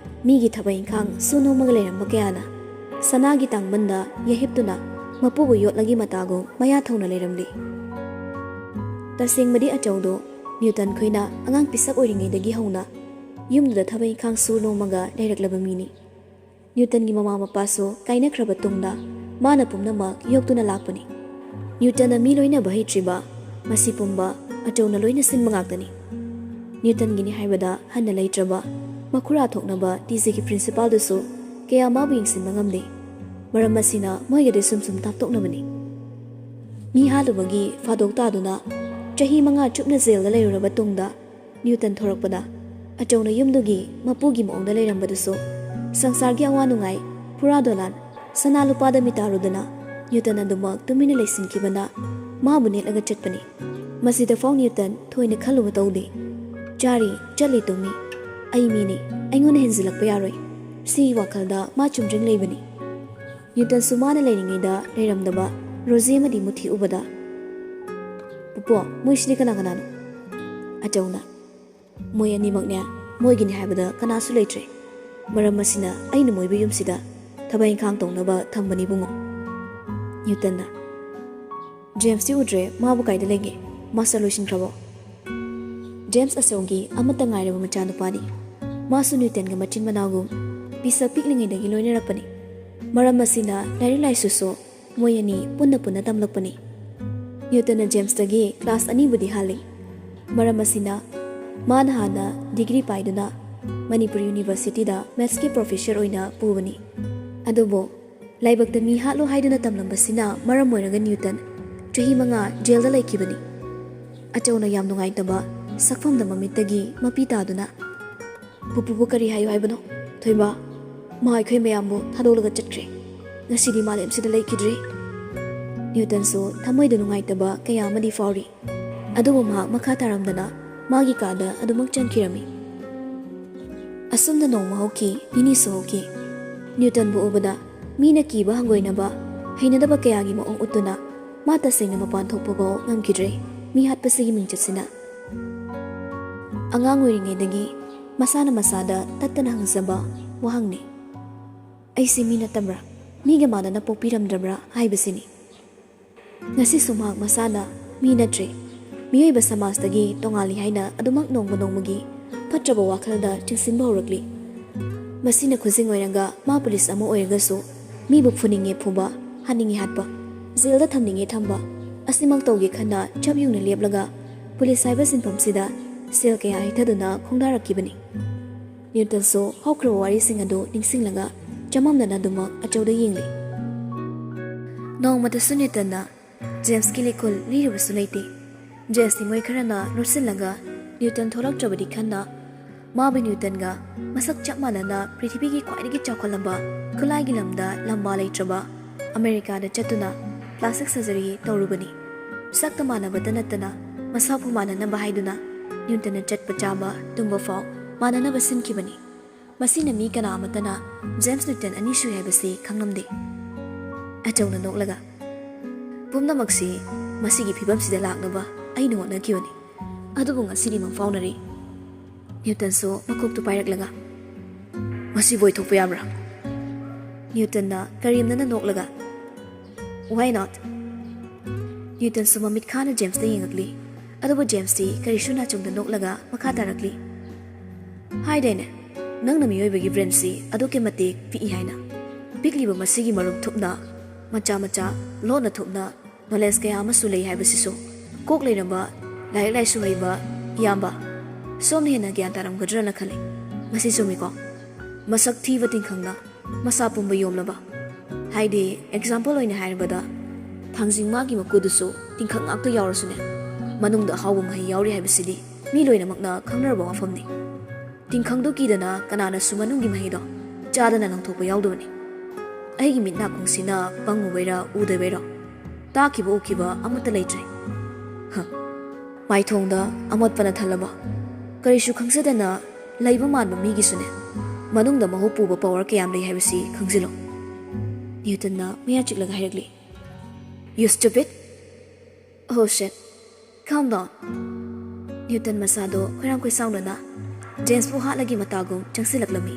ꯃꯤꯒꯤ ꯊꯕꯛ ꯏꯪꯈꯥꯡ ꯁꯨ ꯅꯣꯝꯃꯒ ꯂꯩꯔꯝꯕ ꯀꯌꯥꯅ ꯁꯅꯥꯒꯤ ꯇꯥꯡꯕꯟꯗ ꯌꯥꯍꯤꯞꯇꯨꯅ ꯃꯄꯨꯕꯨ ꯌꯣꯠꯂꯒꯤ ꯃꯇꯥꯒꯨꯝ ꯃꯌꯥ ꯊꯧꯅ ꯂꯩꯔꯝꯂꯤ꯫ ꯇꯁꯦꯡꯕꯗꯤ ꯑꯆꯧꯗꯣ ꯅ꯭ꯌꯨꯇꯟ ꯈꯣꯏꯅ ꯑꯉꯥꯡ ꯄꯤꯁꯛ ꯑꯣꯏꯔꯤꯉꯩꯗꯒꯤ ꯍꯧꯅ ꯌꯨꯝꯗꯨꯗ ꯊꯕꯛ ꯏꯪꯈꯥꯡ ꯁꯨ ꯅꯣꯝꯃꯒ ꯂꯩꯔꯛꯂꯕ ꯃꯤꯅꯤ꯫ ꯅ꯭ꯌꯨꯇꯟꯒꯤ ꯃꯃꯥ ꯃꯄꯥꯁꯨ ꯀꯥꯏꯅꯈ꯭ꯔꯕ ꯇꯨꯡꯗ ꯃꯥꯅ ꯄꯨꯝꯅꯃꯛ ꯌꯣꯛꯇꯨꯅ ꯂꯥꯛꯄꯅꯤ꯫ ꯅ꯭ꯌꯨꯇꯟꯅ ꯃꯤ ꯂꯣꯏꯅꯕ ꯍꯩꯇ꯭ꯔꯤꯕ, ꯃꯁꯤ ꯄꯨꯝꯕ ꯑꯆꯧꯅ ꯂꯣꯏꯅ ꯁꯤꯟꯕ ꯉꯥꯛꯇꯅꯤ꯫ ꯅ꯭ꯌꯨꯇꯟꯒꯤꯅꯤ ꯍꯥꯏꯕꯗ ꯍꯟꯅ ꯂꯩꯇ꯭ꯔꯕ ꯃꯈꯨꯔꯥ ꯊꯣꯛꯅꯕ ꯇꯤ ꯖꯤꯒꯤ ꯄ꯭ꯔꯤꯟꯁꯤꯄꯥꯜꯗꯨꯁꯨ ꯀꯌꯥ ꯃꯥꯕꯨ ꯌꯦꯡꯁꯤꯟꯕ ꯉꯝꯗꯦ꯫ ꯃꯔꯝ ꯑꯁꯤꯅ ꯃꯣꯏꯒꯗꯤ ꯁꯨꯝ ꯁꯨꯝ ꯊꯥꯞꯇꯣꯛꯅꯕꯅꯤ꯫ ꯃꯤ ꯍꯥꯠꯂꯨꯕꯒꯤ ꯐꯥꯗꯣꯛ ꯇꯥꯗꯨꯅ ꯆꯍꯤ ꯃꯉꯥ ꯆꯨꯞꯅ ꯖꯦꯜꯗ ꯂꯩꯔꯨꯔꯕ ꯇꯨꯡꯗ ꯅ꯭ꯌꯨꯇꯟ ꯊꯣꯔꯛꯄꯗ ꯑꯆꯧꯅ ꯌꯨꯝꯗꯨꯒꯤ ꯃꯄꯨꯒꯤ ꯃꯑꯣꯡꯗ ꯂꯩꯔꯝꯕꯗꯨꯁꯨ ꯁꯪꯁꯥꯔꯒꯤ ꯑꯋꯥ ꯅꯨꯡꯉꯥꯏ, ꯐꯨꯔꯥ ꯗꯣꯂꯥꯟ, ꯁꯅꯥ ꯂꯨꯄꯥꯗ ꯃꯤꯇꯥꯔꯨꯗꯅ ꯅ꯭ꯌꯨꯇꯟ ꯑꯗꯨꯃꯛ ꯇꯨꯃꯤꯟꯅ ꯂꯩꯁꯤꯟꯈꯤꯕꯅ ꯃꯥꯕꯨ ꯅꯦꯠꯂꯒ ꯆꯠꯄꯅꯤ꯫ ꯃꯁꯤꯗ ꯐꯥꯎ ꯅ꯭ꯌꯨꯇꯟ ꯊꯣꯏꯅ ꯈꯜꯂꯨꯕ ꯇꯧꯗꯦ꯫ ꯆꯥꯔꯤ, ꯆꯠꯂꯤ, ꯇꯨꯝꯃꯤ꯫ ꯑꯩ ꯃꯤꯅꯤ, ꯑꯩꯉꯣꯟꯗ ꯍꯦꯟꯖꯤꯜꯂꯛꯄ ꯌꯥꯔꯣꯏ꯫ ꯁꯤꯒꯤ ꯋꯥꯈꯜꯗ ꯃꯥ ꯆꯨꯝꯗ꯭ꯔꯤꯡ ꯂꯩꯕꯅꯤ꯫ ꯅ꯭ꯌꯨꯇꯟꯁꯨ ꯃꯥꯅ ꯂꯩꯔꯤꯉꯩꯗ ꯂꯩꯔꯝꯗꯕ ꯔꯣꯖꯤ ꯑꯃꯗꯤ ꯃꯨꯊꯤ ꯎꯕꯗ, "ꯄꯨꯄꯨ, ꯃꯣꯏꯁꯤꯗꯤ ꯀꯅꯥ ꯀꯅꯥꯅꯣ?" ꯑꯆꯧꯅ, "ꯃꯣꯏ ꯑꯅꯤꯃꯛꯅꯦ, ꯃꯣꯏꯒꯤꯅꯤ ꯍꯥꯏꯕꯗ ꯀꯅꯥꯁꯨ ꯂꯩꯇ꯭ꯔꯦ꯫ ꯃꯔꯝ ꯑꯁꯤꯅ ꯑꯩꯅ ꯃꯣꯏꯕꯨ ꯌꯨꯝꯁꯤꯗ ꯊꯕꯛ ꯏꯪꯈꯥꯡ ꯇꯧꯅꯕ ꯊꯝꯕꯅꯤ ꯏꯕꯨꯡꯉꯣ꯫" ꯅ꯭ꯌꯨꯇꯟꯅ, "ꯖꯦꯝꯁꯇꯤ ꯎꯗ꯭ꯔꯦ, ꯃꯥꯕꯨ ꯀꯥꯏꯗ ꯂꯩꯒꯦ? ꯃꯥꯁꯇꯔ ꯂꯣꯏꯁꯤꯟꯈ꯭ꯔꯕꯣ?" ꯖꯦꯝꯁ ꯑꯆꯧꯒꯤ ꯑꯃꯠꯇ ꯉꯥꯏꯔꯕ ꯃꯆꯥꯅꯨꯄꯥꯅꯤ꯫ ꯃꯥꯁꯨ ꯅ꯭ꯌꯨꯇꯟꯒ ꯃꯆꯤꯟ ꯃꯅꯥꯎꯒꯨꯝ ꯄꯤꯁꯛ ꯄꯤꯛꯂꯤꯉꯩꯗꯒꯤ ꯂꯣꯏꯅꯔꯛꯄꯅꯤ꯫ ꯃꯔꯝ ꯑꯁꯤꯅ ꯂꯥꯏꯔꯤꯛ ꯂꯥꯏꯁꯨꯁꯨ ꯃꯣꯏ ꯑꯅꯤ ꯄꯨꯟꯅ ꯄꯨꯟꯅ ꯇꯝꯂꯛꯄꯅꯤ꯫ ꯅ꯭ꯌꯨꯇꯟꯅ ꯖꯦꯝꯁꯇꯒꯤ ꯀ꯭ꯂꯥꯁ ꯑꯅꯤꯕꯨꯗꯤ ꯍꯥꯜꯂꯤ꯫ ꯃꯔꯝ ꯑꯁꯤꯅ ꯃꯥꯅ ꯍꯥꯟꯅ ꯗꯤꯒ꯭ꯔꯤ ꯄꯥꯏꯗꯨꯅ ꯃꯅꯤꯄꯨꯔ ꯌꯨꯅꯤꯚꯔꯁꯤꯇꯤꯗ ꯃꯦꯊꯁꯀꯤ ꯄ꯭ꯔꯣꯐꯦꯁꯔ ꯑꯣꯏꯅ ꯄꯨꯕꯅꯤ꯫ ꯑꯗꯨꯕꯨ ꯂꯥꯏꯕꯛꯇ ꯃꯤ ꯍꯥꯠꯂꯣ ꯍꯥꯏꯗꯨꯅ ꯇꯝꯂꯝꯕꯁꯤꯅ ꯃꯔꯝ ꯑꯣꯏꯔꯒ ꯅ꯭ꯌꯨꯇꯟ ꯆꯍꯤ ꯃꯉꯥ ꯖꯦꯜꯗ ꯂꯩꯈꯤꯕꯅꯤ꯫ ꯑꯆꯧꯅ ꯌꯥꯝ ꯅꯨꯡꯉꯥꯏꯇꯕ ꯁꯛꯐꯝꯗ ꯃꯃꯤꯠꯇꯒꯤ ꯃꯄꯤ ꯇꯥꯗꯨꯅ, "ꯄꯨꯄꯨꯕꯨ ꯀꯔꯤ ꯍꯥꯏꯌꯨ ꯍꯥꯏꯕꯅꯣ? ꯊꯣꯏꯃ, ꯃꯥ ꯑꯩꯈꯣꯏ ꯃꯌꯥꯝꯕꯨ ꯊꯥꯗꯣꯛꯂꯒ ꯆꯠꯈ꯭ꯔꯦ꯫ ꯉꯁꯤꯗꯤ ꯃꯥꯂꯦꯝꯁꯤꯗ ꯂꯩꯈꯤꯗ꯭ꯔꯦ꯫" ꯅ꯭ꯌꯨꯇꯟꯁꯨ ꯊꯃꯣꯏꯗ ꯅꯨꯡꯉꯥꯏꯇꯕ ꯀꯌꯥ ꯑꯃꯗꯤ ꯐꯥꯎꯔꯤ꯫ ꯑꯗꯨꯕꯨ ꯃꯍꯥꯛ ꯃꯈꯥ ꯇꯥꯔꯝꯗꯅ ꯃꯥꯒꯤ ꯀꯥꯗ ꯑꯗꯨꯃꯛ ꯆꯪꯈꯤꯔꯝꯃꯤ꯫ ꯑꯁꯨꯝꯅ ꯅꯣꯡꯃ ꯍꯧꯈꯤ, ꯅꯤꯅꯤꯁꯨ ꯍꯧꯈꯤ꯫ ꯅ꯭ꯌꯨꯇꯟꯕꯨ ꯎꯕꯗ ꯃꯤꯅ ꯀꯤꯕ ꯍꯪꯒꯣꯏꯅꯕ, ꯍꯩꯅꯗꯕ ꯀꯌꯥꯒꯤ ꯃꯑꯣꯡ ꯎꯠꯇꯨꯅ ꯃꯥ ꯇꯁꯦꯡꯅ ꯃꯄꯥꯟ ꯊꯣꯛꯄꯐꯥꯎ ꯉꯝꯈꯤꯗ꯭ꯔꯦ, ꯃꯤ ꯍꯥꯠꯄꯁꯤꯒꯤ ꯃꯤꯡꯆꯠꯁꯤꯅ꯫ ꯑꯉꯥꯡ ꯑꯣꯏꯔꯤꯉꯩꯗꯒꯤ ꯃꯁꯥꯅ ꯃꯁꯥꯗ ꯇꯠꯇꯅ ꯍꯪꯖꯕ ꯋꯥꯍꯪꯅꯤ꯫ "ꯑꯩꯁꯦ ꯃꯤ ꯅꯠꯇꯕ꯭ꯔꯥ? ꯃꯤꯒ ꯃꯥꯟꯅꯅ ꯄꯣꯛꯄꯤꯔꯝꯗ꯭ꯔꯕ꯭ꯔꯥ?" ꯍꯥꯏꯕꯁꯤꯅꯤ꯫ ꯉꯁꯤꯁꯨ ꯃꯍꯥꯛ ꯃꯁꯥꯅ ꯃꯤ ꯅꯠꯇ꯭ꯔꯦ, ꯃꯤꯑꯣꯏꯕ ꯁꯃꯥꯖꯇꯒꯤ ꯇꯣꯉꯥꯜꯂꯤ ꯍꯥꯏꯅ ꯑꯗꯨꯃꯛ ꯅꯣꯡꯃ ꯅꯣꯡꯃꯒꯤ ꯐꯠꯇ꯭ꯔꯕ ꯋꯥꯈꯜꯗ ꯆꯤꯡꯁꯤꯟꯕ ꯍꯧꯔꯛꯂꯤ꯫ ꯃꯁꯤꯅ ꯈꯨꯖꯤꯡ ꯑꯣꯏꯔꯒ ꯃꯥ ꯄꯨꯂꯤꯁ ꯑꯃ ꯑꯣꯏꯔꯒꯁꯨ ꯃꯤꯕꯨ ꯐꯨꯅꯤꯡꯉꯦ ꯐꯨꯕ, ꯍꯥꯠꯅꯤꯡꯉꯦ ꯍꯥꯠꯄ, ꯖꯦꯜꯗ ꯊꯝꯅꯤꯡꯉꯦ ꯊꯝꯕ ꯑꯁꯤꯃꯛ ꯇꯧꯒꯦ ꯈꯟꯅ ꯆꯞ ꯌꯨꯡꯅ ꯂꯦꯞꯂꯒ ꯄꯨꯂꯤꯁ ꯍꯥꯏꯕ ꯁꯤꯟꯐꯝꯁꯤꯗ ꯁꯦꯜ ꯀꯌꯥ ꯍꯩꯊꯗꯨꯅ ꯈꯣꯡꯗꯥꯔꯛꯈꯤꯕꯅꯤ꯫ ꯅ꯭ꯌꯨꯇꯟꯁꯨ ꯍꯧꯈ꯭ꯔꯕ ꯋꯥꯔꯤꯁꯤꯡ ꯑꯗꯨ ꯅꯤꯡꯁꯤꯡꯂꯒ ꯆꯃꯝꯅꯅ ꯑꯗꯨꯃꯛ ꯑꯆꯧꯗ ꯌꯦꯡꯂꯤ꯫ ꯅꯣꯡꯃꯇꯁꯨ ꯅ꯭ꯌꯨꯇꯟꯅ ꯖꯦꯝꯁꯀꯤ ꯂꯤꯈꯨꯜ ꯂꯤꯔꯨꯕꯁꯨ ꯂꯩꯇꯦ꯫ ꯖꯦꯝꯁ ꯅꯤꯉꯣꯏ ꯈꯔꯅ ꯂꯣꯠꯁꯤꯜꯂꯒ ꯅ꯭ꯌꯨꯇꯟ ꯊꯣꯛꯂꯛꯇ꯭ꯔꯕꯗꯤ ꯈꯟꯅ ꯃꯥꯕꯨ ꯅ꯭ꯌꯨꯇꯟꯒ ꯃꯁꯛ ꯆꯞ ꯃꯥꯟꯅꯅ ꯄ꯭ꯔꯤꯊꯤꯕꯤꯒꯤ ꯈ꯭ꯋꯥꯏꯗꯒꯤ ꯆꯥꯎꯈꯠꯂꯕ ꯈꯨꯠꯂꯥꯏꯒꯤ ꯂꯝꯗ ꯂꯝꯕꯥ ꯂꯩꯇ꯭ꯔꯕ ꯑꯃꯦꯔꯤꯀꯥꯗ ꯆꯠꯇꯨꯅ plastic surgery ꯇꯧꯔꯨꯕꯅꯤ꯫ ꯁꯛꯇ ꯃꯥꯟꯅꯕꯇ ꯅꯠꯇꯅ ꯃꯁꯥ ꯐꯨ ꯃꯥꯟꯅꯅꯕ ꯍꯥꯏꯗꯨꯅ ꯅ꯭ꯌꯨꯇꯟꯅ ꯆꯠꯄ ꯆꯥꯕ ꯇꯨꯝꯕ ꯐꯥꯎ ꯃꯥꯟꯅꯅꯕ ꯁꯤꯟꯈꯤꯕꯅꯤ꯫ ꯃꯁꯤꯅ ꯃꯤ ꯀꯅꯥ ꯑꯃꯠꯇꯅ ꯖꯦꯝꯁ ꯅ꯭ꯌꯨꯇꯟ ꯑꯅꯤ ꯁꯨꯏ ꯍꯥꯏꯕꯁꯤ ꯈꯪꯂꯝꯗꯦ꯫ ꯑꯆꯧꯅ ꯅꯣꯛꯂꯒ, "ꯄꯨꯝꯅꯃꯛꯁꯤ ꯃꯁꯤꯒꯤ ꯐꯤꯕꯝꯁꯤꯗ ꯂꯥꯛꯅꯕ ꯑꯩꯅ ꯍꯣꯠꯅꯈꯤꯕꯅꯤ꯫ ꯑꯗꯨꯕꯨ ꯉꯁꯤꯗꯤ ꯃꯪꯐꯥꯎꯅꯔꯤ꯫" ꯅ꯭ꯌꯨꯇꯟꯁꯨ ꯃꯀꯣꯛꯇꯨ ꯄꯥꯏꯔꯛꯂꯒ, "ꯃꯁꯤꯕꯨ ꯑꯣꯏꯊꯣꯛꯄ ꯌꯥꯕ꯭ꯔꯥ?" ꯅ꯭ꯌꯨꯇꯟꯅ ꯀꯔꯦꯝꯅꯅ ꯅꯣꯛꯂꯒ, "Why not?" ꯅ꯭ꯌꯨꯇꯟꯁꯨ ꯃꯃꯤꯠ ꯈꯥꯅ ꯖꯦꯝꯁꯇ ꯌꯦꯡꯉꯛꯂꯤ꯫ ꯑꯗꯨꯕꯨ ꯖꯦꯝꯁꯇꯤ ꯀꯔꯤꯁꯨ ꯅꯥꯆꯨꯡꯗ ꯅꯣꯛꯂꯒ ꯃꯈꯥ ꯇꯥꯔꯛꯂꯤ, "ꯍꯥꯏꯗꯥꯏꯅꯦ, ꯅꯪꯅ ꯃꯤꯑꯣꯏꯕꯒꯤ ꯕ꯭ꯔꯦꯟꯁꯤ ꯑꯗꯨꯛꯀꯤ ꯃꯇꯤꯛ ꯄꯤꯛꯏ ꯍꯥꯏꯅ꯫ ꯄꯤꯛꯂꯤꯕ ꯃꯁꯤꯒꯤ ꯃꯔꯨꯝ ꯊꯨꯞꯅ, ꯃꯆꯥ ꯃꯆꯥ, ꯂꯣꯟꯅ ꯊꯨꯞꯅ ꯅꯣꯂꯦꯖ ꯀꯌꯥ ꯑꯃꯁꯨ ꯂꯩ ꯍꯥꯏꯕꯁꯤꯁꯨ ꯀꯣꯛ ꯂꯩꯔꯝꯕ, ꯂꯥꯏꯔꯤꯛ ꯂꯥꯏꯁꯨ ꯍꯩꯕ ꯏꯌꯥꯝꯕ ꯁꯣꯝꯅ ꯍꯦꯟꯅ ꯒ꯭ꯌꯥꯟ ꯇꯥꯔꯝꯒꯗ꯭ꯔꯅ ꯈꯜꯂꯤ꯫ ꯃꯁꯤ ꯆꯨꯝꯃꯤꯀꯣ? ꯃꯁꯛ ꯊꯤꯕ ꯇꯤꯡꯈꯪꯅ ꯃꯁꯥ ꯄꯨꯝꯕ ꯌꯣꯝꯂꯕ꯫ ꯍꯥꯏꯗꯤ, ꯑꯦꯛꯖꯥꯝꯄꯜ ꯑꯣꯏꯅ ꯍꯥꯏꯔꯕꯗ, ꯊꯥꯡꯖꯤꯡ ꯃꯥꯒꯤ ꯃꯀꯨꯗꯨꯁꯨ ꯇꯤꯡꯈꯪ ꯉꯥꯛꯇ ꯌꯥꯎꯔꯁꯨꯅꯦ, ꯃꯅꯨꯡꯗ ꯑꯍꯥꯎꯕ ꯃꯍꯩ ꯌꯥꯎꯔꯤ ꯍꯥꯏꯕꯁꯤꯗꯤ ꯃꯤ ꯂꯣꯏꯅꯃꯛꯅ ꯈꯪꯅꯔꯕ ꯋꯥꯐꯝꯅꯤ꯫ ꯇꯤꯡꯈꯪꯗꯨ ꯀꯤꯗꯅ ꯀꯅꯥꯅꯁꯨ ꯃꯅꯨꯡꯒꯤ ꯃꯍꯩꯗꯣ ꯆꯥꯗꯅ ꯂꯪꯊꯣꯛꯄ ꯌꯥꯎꯗꯕꯅꯤ꯫ ꯑꯩꯒꯤ ꯃꯤꯠ ꯅꯥꯀꯣꯡꯁꯤꯅ ꯄꯪꯉꯨꯕꯩꯔꯥ ꯎꯗꯕꯩꯔꯣ, ꯇꯥꯈꯤꯕ ꯎꯈꯤꯕ ꯑꯃꯠꯇ ꯂꯩꯇ꯭ꯔꯦ꯫ ꯍ, ꯃꯥꯏꯊꯣꯡꯗ ꯑꯃꯣꯠꯄꯅ ꯊꯜꯂꯕ, ꯀꯔꯤꯁꯨ ꯈꯪꯖꯗꯅ ꯂꯩꯕ ꯃꯥꯟꯕ ꯃꯤꯒꯤꯁꯨꯅꯦ, ꯃꯅꯨꯡꯗ ꯃꯍꯨ ꯄꯨꯕ ꯄꯋꯥꯔ ꯀꯌꯥꯝ ꯂꯩ ꯍꯥꯏꯕꯁꯤ ꯈꯪꯖꯤꯜꯂꯨ꯫" ꯅ꯭ꯌꯨꯇꯟꯅ ꯃꯌꯥ ꯆꯤꯛꯂꯒ ꯍꯥꯏꯔꯛꯂꯤ, "You stupid! Oh shit! Calm down!" ꯅ꯭ꯌꯨꯇꯟ ꯃꯁꯥꯗꯣ ꯈꯣꯏꯔꯥꯡ ꯈꯣꯏꯁꯥꯎꯅꯅ ꯖꯦꯝꯁꯄꯨ ꯍꯥꯠꯂꯒꯤ ꯃꯇꯥꯒꯨꯝ ꯆꯪꯁꯤꯜꯂꯛꯂꯝꯃꯤ꯫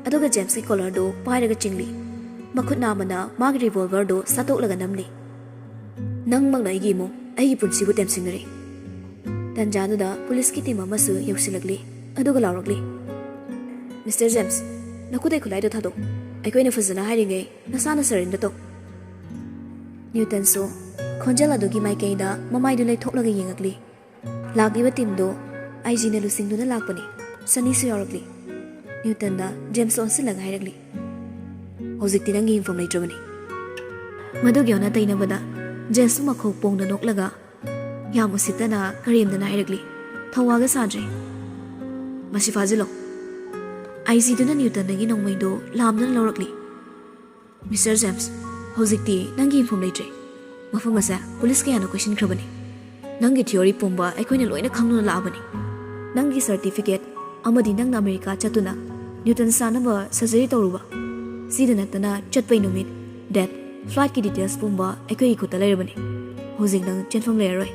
ꯑꯗꯨꯒ ꯖꯦꯝꯁꯀꯤ ꯀꯣꯂꯔꯗꯨ ꯄꯥꯏꯔꯒ ꯆꯤꯡꯂꯤ꯫ ꯃꯈꯨꯠ ꯅꯥꯝꯃꯅ ꯃꯥꯒꯤ ꯔꯤꯚꯣꯜꯚꯔꯗꯨ ꯁꯠꯇꯣꯛꯂꯒ ꯅꯝꯂꯤ꯫ "ꯅꯪꯃꯛꯅ ꯑꯩꯒꯤ ꯏꯃꯨꯡ, ꯑꯩꯒꯤ ꯄꯨꯟꯁꯤꯕꯨ ꯇꯦꯝꯁꯤꯟꯅꯔꯤ꯫" ꯇꯟꯖꯥꯗꯨꯗ ꯄꯨꯂꯤꯁꯀꯤ ꯇꯤꯝ ꯑꯃꯁꯨ ꯌꯧꯁꯤꯜꯂꯛꯂꯤ꯫ ꯑꯗꯨꯒ ꯂꯥꯎꯔꯛꯂꯤ, "ꯃꯤꯁꯇꯔ ꯖꯦꯝꯁ, ꯅꯈꯨꯗꯩ ꯈꯨꯠꯂꯥꯏꯗꯣ ꯊꯥꯗꯣꯛ꯫ ꯑꯩꯈꯣꯏꯅ ꯐꯖꯅ ꯍꯥꯏꯔꯤꯉꯩ ꯅꯁꯥꯅ ꯁꯔꯦꯟꯗꯔ ꯇꯧ꯫" ꯅ꯭ꯌꯨꯇꯟꯁꯨ ꯈꯣꯟꯖꯦꯜ ꯑꯗꯨꯒꯤ ꯃꯥꯏꯀꯩꯗ ꯃꯃꯥꯏꯗꯨ ꯂꯩꯊꯣꯛꯂꯒ ꯌꯦꯡꯉꯛꯂꯤ꯫ ꯂꯥꯛꯂꯤꯕ ꯇꯤꯝꯗꯨ ꯑꯥꯏ ꯖꯤꯅ ꯂꯨꯆꯤꯡꯗꯨꯅ ꯂꯥꯛꯄꯅꯤ꯫ ꯁꯅꯤꯁꯨ ꯌꯥꯎꯔꯛꯂꯤ꯫ ꯅ꯭ꯌꯨꯇꯟꯅ ꯖꯦꯝꯁ ꯑꯣꯟꯁꯤꯜꯂꯒ ꯍꯥꯏꯔꯛꯂꯤ, "ꯍꯧꯖꯤꯛꯇꯤ ꯅꯪꯒꯤ ꯌꯨꯝꯐꯝ ꯂꯩꯇ꯭ꯔꯕꯅꯤ꯫" ꯃꯗꯨꯒꯤ ꯑꯣꯟꯅ ꯇꯩꯅꯕꯗ ꯖꯦꯝꯁꯁꯨ ꯃꯈꯣꯛ ꯄꯣꯡꯅ ꯅꯣꯛꯂꯒ ꯌꯥꯝ ꯎꯁꯤꯠꯇꯅ ꯀꯔꯦꯝꯗꯅ ꯍꯥꯏꯔꯛꯂꯤ, "ꯊꯧꯋꯥꯒ ꯁꯥꯗ꯭ꯔꯦ꯫ ꯃꯁꯤ ꯐꯥꯖꯤꯜꯂꯣ꯫" ꯑꯥꯏ ꯖꯤꯗꯨꯅ ꯅ꯭ꯌꯨꯇꯟꯗꯒꯤ ꯅꯣꯡꯃꯩꯗꯨ ꯂꯥꯝꯗꯨꯅ ꯂꯧꯔꯛꯂꯤ꯫ "ꯃꯤꯁꯇꯔ ꯖꯦꯝꯁ, ꯍꯧꯖꯤꯛꯇꯤ ꯅꯪꯒꯤ ꯌꯨꯝꯐꯝ ꯂꯩꯇ꯭ꯔꯦ꯫ ꯃꯐꯝ ꯑꯁꯦ ꯄꯨꯂꯤꯁ ꯀꯌꯥꯅ ꯀꯣꯏꯁꯤꯟꯈ꯭ꯔꯕꯅꯤ꯫ ꯅꯪꯒꯤ ꯊꯤꯑꯣꯔꯤ ꯄꯨꯝꯕ ꯑꯩꯈꯣꯏꯅ ꯂꯣꯏꯅ ꯈꯪꯗꯨꯅ ꯂꯥꯛꯑꯕꯅꯤ꯫ ꯅꯪꯒꯤ ꯁꯔꯇꯤꯐꯤꯀꯦꯠ ꯑꯃꯗꯤ ꯅꯪꯅ ꯑꯃꯦꯔꯤꯀꯥ ꯆꯠꯇꯨꯅ ꯅ꯭ꯌꯨꯇꯟ ꯁꯥꯟꯅꯕ ꯁꯔꯖꯔꯤ ꯇꯧꯔꯨꯕ, ꯁꯤꯗ ꯅꯠꯇꯅ ꯆꯠꯄꯩ ꯅꯨꯃꯤꯠ, ꯗꯦꯠ, ꯐ꯭ꯂꯥꯏꯠꯀꯤ ꯗꯤꯇꯦꯜꯁ ꯄꯨꯝꯕ ꯑꯩꯈꯣꯏꯒꯤ ꯈꯨꯠꯇ ꯂꯩꯔꯕꯅꯤ꯫ ꯍꯧꯖꯤꯛ ꯅꯪ ꯆꯦꯟꯐꯝ ꯂꯩꯔꯔꯣꯏ꯫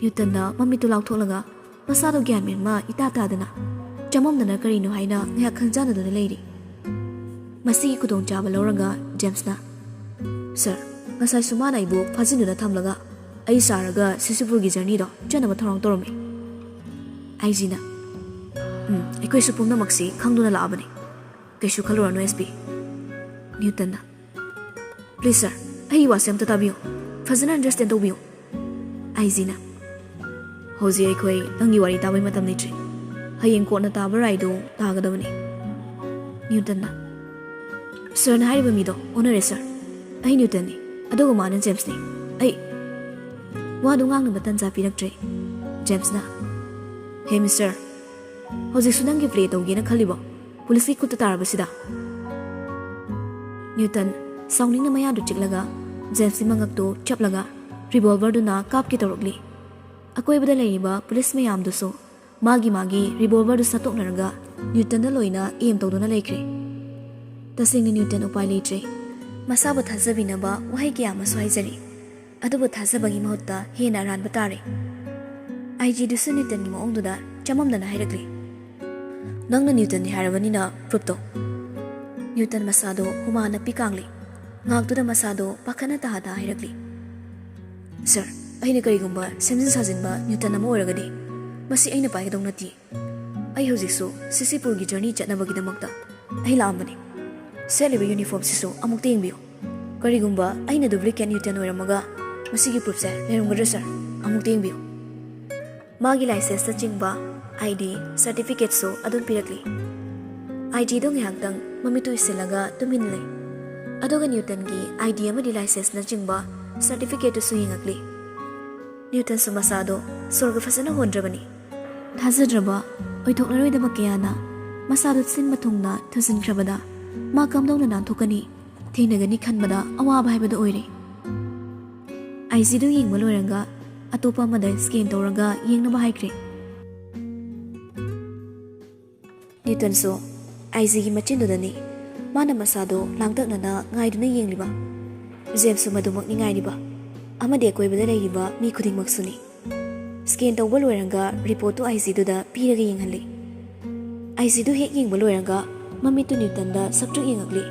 ꯅ꯭ꯌꯨꯇꯟꯅ ꯃꯃꯤꯠꯇꯨ ꯂꯥꯎꯊꯣꯛꯂꯒ ꯃꯁꯥꯗꯣ ꯒ꯭ꯌꯥꯟ ꯃꯦꯟ ꯑꯃ ꯏꯇꯥ ꯇꯥꯗꯅ ꯆꯃꯝꯅꯅ ꯀꯔꯤꯅꯣ ꯍꯥꯏꯅ ꯉꯥꯏꯍꯥꯛ ꯈꯟꯖꯥꯟꯅꯗꯨꯅ ꯂꯩꯔꯤ꯫ ꯃꯁꯤꯒꯤ ꯈꯨꯗꯣꯡꯆꯥꯕ ꯂꯧꯔꯒ ꯖꯦꯝꯁꯅ, "ꯁꯔ, ꯉꯁꯥꯏꯁꯨ ꯃꯥꯅ ꯑꯩꯕꯨ ꯐꯥꯖꯤꯟꯗꯨꯅ ꯊꯝꯂꯒ ꯑꯩ ꯁꯥꯔꯒ ꯁꯤꯁꯤꯄꯨꯔꯒꯤ ꯖꯔꯅꯤꯗꯣ ꯆꯠꯅꯕ ꯊꯧꯔꯥꯡ ꯇꯧꯔꯝꯃꯤ꯫" ꯑꯥꯏ ꯖꯤꯅ, "ꯎꯝ, ꯑꯩꯈꯣꯏꯁꯨ ꯄꯨꯝꯅꯃꯛꯁꯤ ꯈꯪꯗꯨꯅ ꯂꯥꯛꯑꯕꯅꯤ꯫ ꯀꯩꯁꯨ ꯈꯜꯂꯨꯔꯅꯨ, ꯑꯦꯁ ꯄꯤ꯫" ꯅ꯭ꯌꯨꯇꯟꯅ, "ꯄ꯭ꯂꯤꯖ ꯁꯔ, ꯑꯩꯒꯤ ꯋꯥꯁꯦ ꯑꯝꯇ ꯇꯥꯕꯤꯌꯨ, ꯐꯖꯅ ꯑꯟꯗꯔꯁꯇꯦꯟ ꯇꯧꯕꯤꯌꯨ꯫" ꯑꯥꯏ ꯖꯤꯅ, "ꯍꯧꯖꯤꯛ ꯑꯩꯈꯣꯏ ꯅꯪꯒꯤ ꯋꯥꯔꯤ ꯇꯥꯕꯩ ꯃꯇꯝ ꯂꯩꯇ꯭ꯔꯤ꯫ ꯍꯌꯦꯡ ꯀꯣꯟꯅ ꯇꯥꯕ ꯔꯥꯏꯗꯨ ꯇꯥꯒꯗꯕꯅꯤ꯫" ꯅ꯭ꯌꯨꯇꯟꯅ, "ꯁꯔꯅ ꯍꯥꯏꯔꯤꯕ ꯃꯤꯗꯣ ꯑꯣꯟꯅꯔꯦ ꯁꯔ꯫ ꯑꯩ ꯅ꯭ꯌꯨꯇꯟꯅꯤ, ꯑꯗꯨꯒ ꯃꯥꯅ ꯖꯦꯝꯁꯅꯤ꯫ ꯑꯩ..." ꯋꯥꯗꯨ ꯉꯥꯡꯅꯕ ꯇꯟꯖꯥ ꯄꯤꯔꯛꯇ꯭ꯔꯦ꯫ ꯖꯦꯝꯁꯅ, "ꯍꯦ ꯃꯤꯁꯇꯔ, ꯍꯧꯖꯤꯛꯁꯨ ꯅꯪꯒꯤ ꯄ꯭ꯂꯦ ꯇꯧꯒꯦꯅ ꯈꯜꯂꯤꯕꯣ? ꯄꯨꯂꯤꯁꯀꯤ ꯈꯨꯠꯇ ꯇꯥꯔꯕꯁꯤꯗ?" ꯅ꯭ꯌꯨꯇꯟ ꯁꯥꯎꯅꯤꯡꯅ ꯃꯌꯥꯗꯨ ꯆꯤꯛꯂꯒ ꯖꯦꯝꯁꯀꯤ ꯃꯉꯛꯇꯨ ꯆꯞꯂꯒ ꯔꯤꯚꯣꯜꯚꯔꯗꯨꯅ ꯀꯥꯞꯀꯦ ꯇꯧꯔꯛꯂꯤ꯫ ꯑꯀꯣꯏꯕꯗ ꯂꯩꯔꯤꯕ ꯄꯨꯂꯤꯁ ꯃꯌꯥꯝꯗꯨꯁꯨ ꯃꯥꯒꯤ ꯃꯥꯒꯤ ꯔꯤꯚꯣꯜꯚꯔꯗꯨ ꯁꯠꯇꯣꯛꯅꯔꯒ ꯅ꯭ꯌꯨꯇꯟꯗ ꯂꯣꯏꯅ ꯑꯦꯝ ꯇꯧꯗꯨꯅ ꯂꯩꯈ꯭ꯔꯦ꯫ ꯇꯁꯦꯡꯅ ꯅ꯭ꯌꯨꯇꯟ ꯎꯄꯥꯏ ꯂꯩꯇ꯭ꯔꯦ꯫ ꯃꯁꯥꯕꯨ ꯊꯥꯖꯕꯤꯅꯕ ꯋꯥꯍꯩ ꯀꯌꯥ ꯑꯃꯁꯨ ꯍꯥꯏꯖꯔꯤ, ꯑꯗꯨꯕꯨ ꯊꯥꯖꯕꯒꯤ ꯃꯍꯨꯠꯇ ꯍꯦꯟꯅ ꯑꯔꯥꯟꯕ ꯇꯥꯔꯦ꯫ ꯑꯥꯏ ꯖꯤꯗꯨꯁꯨ ꯅ꯭ꯌꯨꯇꯟꯒꯤ ꯃꯑꯣꯡꯗꯨꯗ ꯆꯃꯝꯅꯅ ꯍꯥꯏꯔꯛꯂꯤ, "ꯅꯪꯅ ꯅ꯭ꯌꯨꯇꯟꯅꯤ ꯍꯥꯏꯔꯕꯅꯤꯅ ꯄ꯭ꯔꯨꯞ ꯇꯧ꯫" ꯅ꯭ꯌꯨꯇꯟ ꯃꯁꯥꯗꯣ ꯍꯨꯃꯥꯡꯅ ꯄꯤꯀꯥꯡꯂꯤ꯫ ꯉꯥꯛꯇꯨꯗ ꯃꯁꯥꯗꯣ ꯄꯥꯈꯠꯅ ꯇꯍꯥ ꯇꯍꯥ ꯍꯥꯏꯔꯛꯂꯤ, "ꯁꯔ, ꯑꯩꯅ ꯀꯔꯤꯒꯨꯝꯕ ꯁꯦꯝꯖꯤꯟ ꯁꯥꯖꯤꯟꯕ ꯅ꯭ꯌꯨꯇꯟ ꯑꯃ ꯑꯣꯏꯔꯒꯗꯤ ꯃꯁꯤ ꯑꯩꯅ ꯄꯥꯏꯒꯗꯧ ꯅꯠꯇꯦ꯫ ꯑꯩ ꯍꯧꯖꯤꯛꯁꯨ ꯁꯤꯁꯤꯄꯨꯔꯒꯤ ꯖꯔꯅꯤ ꯆꯠꯅꯕꯒꯤꯗꯃꯛꯇ ꯑꯩ ꯂꯥꯛꯑꯝꯕꯅꯤ꯫ ꯁꯦꯠꯂꯤꯕ ꯌꯨꯅꯤꯐꯣꯔꯝꯁꯤꯁꯨ ꯑꯃꯨꯛꯇ ꯌꯦꯡꯕꯤꯌꯨ꯫ ꯀꯔꯤꯒꯨꯝꯕ ꯑꯩꯅ ꯗꯨꯄ꯭ꯂꯤꯀꯦꯠ ꯅ꯭ꯌꯨꯇꯟ ꯑꯣꯏꯔꯝꯃꯒ ꯃꯁꯤꯒꯤ ꯄ꯭ꯔꯨꯐꯁꯦ ꯂꯩꯔꯝꯒꯗ꯭ꯔꯥ ꯁꯔ? ꯑꯃꯨꯛꯇ ꯌꯦꯡꯕꯤꯌꯨ꯫" ꯃꯥꯒꯤ ꯂꯥꯏꯁꯦꯟꯁꯅꯆꯤꯡꯕ, ꯑꯥꯏ ꯗꯤ, ꯁꯔꯇꯤꯐꯤꯀꯦꯠꯁꯨ ꯑꯗꯨꯝ ꯄꯤꯔꯛꯂꯤ꯫ ꯑꯥꯏ ꯖꯤꯗꯣ ꯉꯥꯏꯍꯥꯛꯇꯪ ꯃꯃꯤꯠꯇꯨ ꯎꯏꯁꯤꯜꯂꯒ ꯇꯨꯃꯤꯟꯅ ꯂꯩ꯫ ꯑꯗꯨꯒ ꯅ꯭ꯌꯨꯇꯟꯒꯤ ꯑꯥꯏ ꯗꯤ ꯑꯃꯗꯤ ꯂꯥꯏꯁꯦꯟꯁꯅꯆꯤꯡꯕ ꯁꯔꯇꯤꯐꯤꯀꯦꯠꯇꯨꯁꯨ ꯌꯦꯡꯉꯛꯂꯤ꯫ ꯅ꯭ꯌꯨꯇꯟꯁꯨ ꯃꯁꯥꯗꯣ ꯁꯣꯔꯒ ꯐꯖꯅ ꯍꯣꯟꯗ꯭ꯔꯕꯅꯤ꯫ ꯊꯥꯖꯗ꯭ꯔꯕ, ꯑꯣꯏꯊꯣꯛꯂꯔꯣꯏꯗꯕ ꯀꯌꯥꯅ ꯃꯁꯥꯗꯣ ꯁꯤꯟꯕ ꯊꯨꯡꯅ ꯊꯨꯖꯤꯟꯈ꯭ꯔꯕꯗ ꯃꯥ ꯀꯝꯗꯧꯅ ꯅꯥꯟꯊꯣꯛꯀꯅꯤ, ꯊꯦꯡꯅꯒꯅꯤ ꯈꯟꯕꯗ ꯑꯋꯥꯕ ꯍꯥꯏꯕꯗꯨ ꯑꯣꯏꯔꯦ꯫ ꯑꯥꯏ ꯖꯤꯗꯨ ꯌꯦꯡꯕ ꯂꯣꯏꯔꯒ ꯑꯇꯣꯞꯄ ꯑꯃꯗ ꯁ꯭ꯀꯦꯟ ꯇꯧꯔꯒ ꯌꯦꯡꯅꯕ ꯍꯥꯏꯈ꯭ꯔꯦ꯫ ꯅ꯭ꯌꯨꯇꯟꯁꯨ ꯑꯥꯏꯖꯤꯒꯤ ꯃꯆꯤꯟꯗꯨꯗꯅꯤ ꯃꯥꯅ ꯃꯁꯥꯗꯣ ꯂꯥꯡꯇꯛꯅꯅ ꯉꯥꯏꯗꯨꯅ ꯌꯦꯡꯂꯤꯕ꯫ ꯖꯦꯝꯁꯁꯨ ꯃꯗꯨꯃꯛꯅꯤ ꯉꯥꯏꯔꯤꯕ, ꯑꯃꯗꯤ ꯑꯀꯣꯏꯕꯗ ꯂꯩꯔꯤꯕ ꯃꯤ ꯈꯨꯗꯤꯡꯃꯛꯁꯨꯅꯤ꯫ ꯁ꯭ꯀꯦꯟ ꯇꯧꯕ ꯂꯣꯏꯔꯒ ꯔꯤꯄꯣꯔꯠꯇꯨ ꯑꯥꯏꯖꯤꯗꯨꯗ ꯄꯤꯔꯒ ꯌꯦꯡꯍꯜꯂꯤ꯫ ꯑꯥꯏꯖꯤꯗꯨ ꯍꯦꯛ ꯌꯦꯡꯕ ꯂꯣꯏꯔꯒ ꯃꯃꯤꯠꯇꯨ ꯅ꯭ꯌꯨꯇꯟꯗ ꯁꯛꯇ꯭ꯔꯨꯛ ꯌꯦꯡꯉꯛꯂꯤ꯫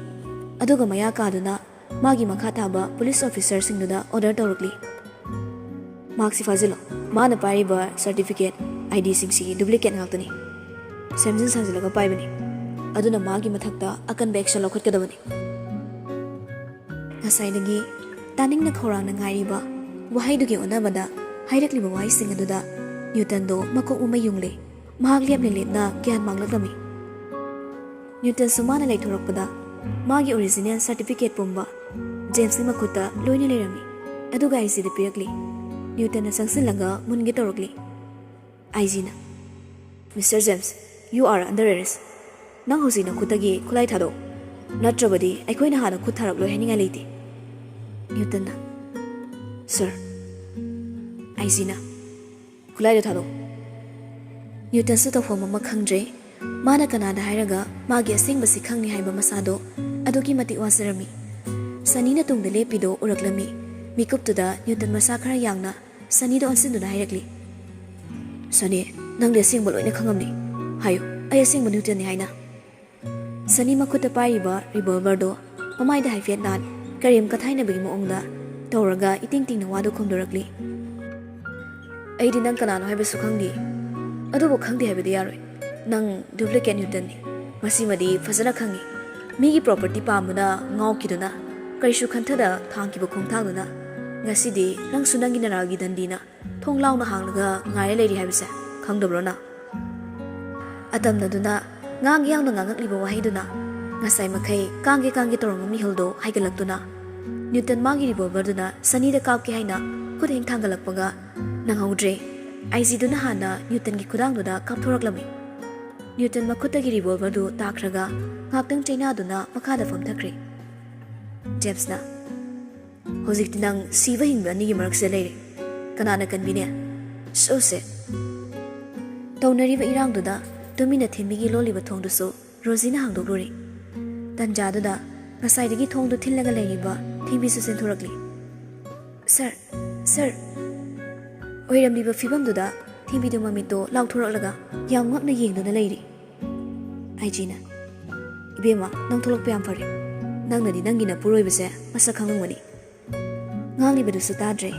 ꯑꯗꯨꯒ ꯃꯌꯥ ꯀꯥꯗꯨꯅ ꯃꯥꯒꯤ ꯃꯈꯥ ꯊꯥꯕ ꯄꯨꯂꯤꯁ ꯑꯣꯐꯤꯁꯔꯁꯤꯡꯗꯨꯗ ꯑꯣꯔꯗꯔ ꯇꯧꯔꯛꯂꯤ꯫ ꯃꯍꯥꯛꯁꯤ ꯐꯥꯖꯤꯜꯂꯣ꯫ ꯃꯥꯅ ꯄꯥꯏꯔꯤꯕ ꯁꯔꯇꯤꯐꯤꯀꯦꯠ, ꯑꯥꯏꯗꯤꯁꯤꯡꯁꯤ ꯗꯨꯄ꯭ꯂꯤꯀꯦꯠ ꯉꯥꯛꯇꯅꯤ꯫ ꯁꯦꯝꯖꯤꯟ ꯁꯥꯖꯤꯜꯂꯒ ꯄꯥꯏꯕꯅꯤ꯫ ꯑꯗꯨꯅ ꯃꯥꯒꯤ ꯃꯊꯛꯇ ꯑꯀꯟꯕ ꯑꯦꯛꯁꯟ ꯂꯧꯈꯠꯀꯗꯕꯅꯤ꯫ ꯉꯁꯥꯏꯗꯒꯤ ꯇꯥꯅꯤꯡꯅ ꯈꯧꯔꯥꯡꯅ ꯉꯥꯏꯔꯤꯕ ꯋꯥꯍꯩꯗꯨꯒꯤ ꯑꯣꯟꯅꯕꯗ ꯍꯥꯏꯔꯛꯂꯤꯕ ꯋꯥꯍꯩꯁꯤꯡ ꯑꯗꯨꯗ ꯅ꯭ꯌꯨꯇꯟꯗꯣ ꯃꯀꯣꯛ ꯃꯃꯩ ꯌꯨꯡꯂꯦ꯫ ꯃꯍꯥꯛ ꯂꯦꯞꯅ ꯂꯦꯞꯅ ꯒ꯭ꯌꯥꯟ ꯃꯥꯡꯂꯛꯂꯝꯃꯤ꯫ ꯅ꯭ꯌꯨꯇꯟꯁꯨ ꯃꯥꯅ ꯂꯩꯊꯣꯔꯛꯄꯗ ꯃꯥꯒꯤ ꯑꯣꯔꯤꯖꯤꯅꯦꯜ ꯁꯔꯇꯤꯐꯤꯀꯦꯠ ꯄꯨꯝꯕ ꯖꯦꯝꯁꯀꯤ ꯃꯈꯨꯠꯇ ꯂꯣꯏꯅ ꯂꯩꯔꯝꯃꯤ꯫ ꯑꯗꯨꯒ ꯑꯥꯏꯖꯤꯗ ꯄꯤꯔꯛꯂꯤ꯫ ꯅ꯭ꯌꯨꯇꯟꯅ ꯆꯪꯁꯤꯜꯂꯒ ꯃꯨꯟꯒꯦ ꯇꯧꯔꯛꯂꯤ꯫ ꯑꯥꯏꯖꯤꯅ, "Mister James, you are under arrest. ꯅꯪ ꯍꯧꯖꯤꯛ ꯅꯈꯨꯠꯇꯒꯤ ꯈꯨꯠꯂꯥꯏ ꯊꯥꯗꯣꯛ, ꯅꯠꯇ꯭ꯔꯕꯗꯤ ꯑꯩꯈꯣꯏꯅ ꯍꯥꯟꯅ ꯈꯨꯠ ꯊꯥꯔꯛꯂꯣꯏ ꯍꯥꯏꯅꯤꯡꯉꯥꯏ ꯂꯩꯇꯦ"꯫ ꯅ꯭ꯌꯨꯇꯟꯅ, "Sir"꯫ ꯑꯥꯏꯖꯤꯅ, "ꯈꯨꯠꯂꯥꯏꯗꯨ ꯊꯥꯗꯣꯛ"꯫ ꯅ꯭ꯌꯨꯇꯟꯁꯨ ꯇꯧꯐꯝ ꯑꯃ ꯈꯪꯗ꯭ꯔꯦ꯫ ꯃꯥꯅ ꯀꯅꯥꯗ ꯍꯥꯏꯔꯒ ꯃꯥꯒꯤ ꯑꯁꯦꯡꯕꯁꯤ ꯈꯪꯅꯤ ꯍꯥꯏꯕ ꯃꯁꯥꯗꯣ ꯑꯗꯨꯛꯀꯤ ꯃꯇꯤꯛ ꯋꯥꯖꯔꯝꯃꯤ꯫ ꯁꯅꯤꯅ ꯇꯨꯡꯗ ꯂꯦꯞꯄꯤꯗꯣ ꯎꯔꯛꯂꯝꯃꯤ꯫ ꯃꯤꯀꯨꯞꯇꯨꯗ ꯅ꯭ꯌꯨꯇꯟ ꯃꯁꯥ ꯈꯔ ꯌꯥꯡꯅ ꯁꯅꯤꯗ ꯑꯣꯟꯁꯤꯟꯗꯨꯅ ꯍꯥꯏꯔꯛꯂꯤ, "ꯁꯅꯤ, ꯅꯪꯗꯤ ꯑꯁꯦꯡꯕ ꯂꯣꯏꯅ ꯈꯪꯉꯝꯅꯤ꯫ ꯍꯥꯏꯌꯨ, ꯑꯩ ꯑꯁꯦꯡꯕ ꯅ꯭ꯌꯨꯇꯟꯅꯤ ꯍꯥꯏꯅ"꯫ ꯁꯅꯤ ꯃꯈꯨꯠꯇ ꯄꯥꯏꯔꯤꯕ ꯔꯤꯚꯣꯜꯚꯔꯗꯣ ꯃꯃꯥꯏꯗ ꯍꯥꯏꯐꯦꯠ ꯅꯥꯟ, ꯀꯔꯦꯝ ꯀꯊꯥꯏꯅꯕꯒꯤ ꯃꯑꯣꯡꯗ ꯇꯧꯔꯒ ꯏꯇꯤꯡ ꯇꯤꯡꯅ ꯋꯥꯗꯨ ꯈꯨꯝꯗꯣꯔꯛꯂꯤ꯫ "ꯑꯩꯗꯤ ꯅꯪ ꯀꯅꯥꯅꯣ ꯍꯥꯏꯕꯁꯨ ꯈꯪꯗꯦ꯫ ꯑꯗꯨꯕꯨ ꯈꯪꯗꯦ ꯍꯥꯏꯕꯗꯤ ꯌꯥꯔꯣꯏ꯫ ꯅꯪ ꯗꯨꯄ꯭ꯂꯤꯀꯦꯠ ꯅ꯭ꯌꯨꯇꯟꯅꯤ꯫ ꯃꯁꯤꯃꯗꯤ ꯐꯖꯅ ꯈꯪꯉꯤ꯫ ꯃꯤꯒꯤ ꯄ꯭ꯔꯣꯄꯔꯇꯤ ꯄꯥꯝꯕꯅ ꯉꯥꯎꯈꯤꯗꯨꯅ, ꯀꯔꯤꯁꯨ ꯈꯟꯊꯗ ꯊꯥꯡꯈꯤꯕ ꯈꯣꯡꯊꯥꯡꯗꯨꯅ ꯉꯁꯤꯗꯤ ꯅꯪꯁꯨ ꯅꯪꯒꯤ ꯅꯔꯥꯜꯒꯤ ꯗꯟꯗꯤꯅ ꯊꯣꯡ ꯂꯥꯎꯅ ꯍꯥꯡꯂꯒ ꯉꯥꯏꯔ ꯂꯩꯔꯤ ꯍꯥꯏꯕꯁꯦ ꯈꯪꯗꯕ꯭ꯔꯣ ꯅꯪ?" ꯑꯇꯝꯅꯗꯨꯅ ꯉꯥꯡ ꯌꯥꯡꯅ ꯉꯥꯡꯉꯛꯂꯤꯕ ꯋꯥꯍꯩꯗꯨꯅ ꯉꯁꯥꯏ ꯃꯈꯩ ꯀꯥꯡꯒꯦ ꯀꯥꯡꯒꯦ ꯇꯧꯔꯝꯕ ꯃꯤꯍꯨꯜꯗꯣ ꯍꯥꯏꯒꯠꯂꯛꯇꯨꯅ ꯅ꯭ꯌꯨꯇꯟ ꯃꯥꯒꯤ ꯔꯤꯚꯣꯜꯚꯔꯗꯨꯅ ꯁꯅꯤꯗ ꯀꯥꯞꯀꯦ ꯍꯥꯏꯅ ꯈꯨꯠ ꯍꯦꯛ ꯊꯥꯡꯒꯠꯂꯛꯄꯒ ꯅꯪꯍꯧꯗ꯭ꯔꯦ꯫ ꯑꯥꯏꯖꯤꯗꯨꯅ ꯍꯥꯟꯅ ꯅ꯭ꯌꯨꯇꯟꯒꯤ ꯈꯨꯗꯥꯡꯗꯨꯗ ꯀꯥꯞꯊꯣꯔꯛꯂꯝꯃꯤ꯫ ꯅ꯭ꯌꯨꯇꯟ ꯃꯈꯨꯠꯇꯒꯤ ꯔꯤꯚꯣꯜꯚꯔꯗꯨ ꯇꯥꯈ꯭ꯔꯒ ꯉꯥꯛꯇꯪ ꯆꯩꯅꯥꯗꯨꯅ ꯃꯈꯥꯗ ꯐꯝꯊꯈ꯭ꯔꯦ꯫ ꯖꯦꯝꯁꯅ, "ꯍꯧꯖꯤꯛꯇꯤ ꯅꯪ ꯁꯤꯕ ꯍꯤꯡꯕ ꯑꯅꯤꯒꯤ ꯃꯔꯛꯁꯤꯗ ꯂꯩꯔꯦ꯫ ꯀꯅꯥꯅ ꯀꯟꯕꯤꯅꯤ? ꯁꯣꯁꯦ꯫ ꯇꯧꯅꯔꯤꯕ ꯏꯔꯥꯡꯗꯨꯗ ꯇꯨꯃꯤꯟꯅ ꯊꯦꯝꯕꯤꯒꯤ ꯂꯣꯜꯂꯤꯕ ꯊꯣꯡꯗꯨꯁꯨ ꯔꯣꯖꯤꯅ ꯍꯥꯡꯗꯣꯛꯂꯨꯔꯦ꯫ ꯇꯟꯖꯥꯗꯨꯗ ꯉꯁꯥꯏꯗꯒꯤ ꯊꯣꯡꯗꯨ ꯊꯤꯜꯂꯒ ꯂꯩꯔꯤꯕ ꯊꯦꯝꯕꯤꯁꯨ ꯆꯦꯟꯊꯣꯔꯛꯂꯤ꯫ "ꯁꯥꯔ, ꯁꯥꯔ!" ꯑꯣꯏꯔꯝꯂꯤꯕ ꯐꯤꯕꯝꯗꯨꯗ ꯊꯦꯝꯕꯤꯗꯨ ꯃꯃꯤꯠꯇꯣ ꯂꯥꯎꯊꯣꯔꯛꯂꯒ ꯌꯥꯝ ꯉꯛꯅ ꯌꯦꯡꯗꯨꯅ ꯂꯩꯔꯤ꯫ ꯑꯥꯏ ꯖꯤꯅ, "ꯏꯕꯦꯝꯃ, ꯅꯪ ꯊꯣꯛꯂꯛꯄ ꯌꯥꯝ ꯐꯔꯦ꯫ ꯅꯪꯅꯗꯤ ꯅꯪꯒꯤ ꯅꯄꯨꯔꯣꯏꯕꯁꯦ ꯃꯁꯛ ꯈꯪꯂꯝꯒꯅꯤ꯫" ꯉꯥꯡꯂꯤꯕꯗꯨꯁꯨ ꯇꯥꯗ꯭ꯔꯦ꯫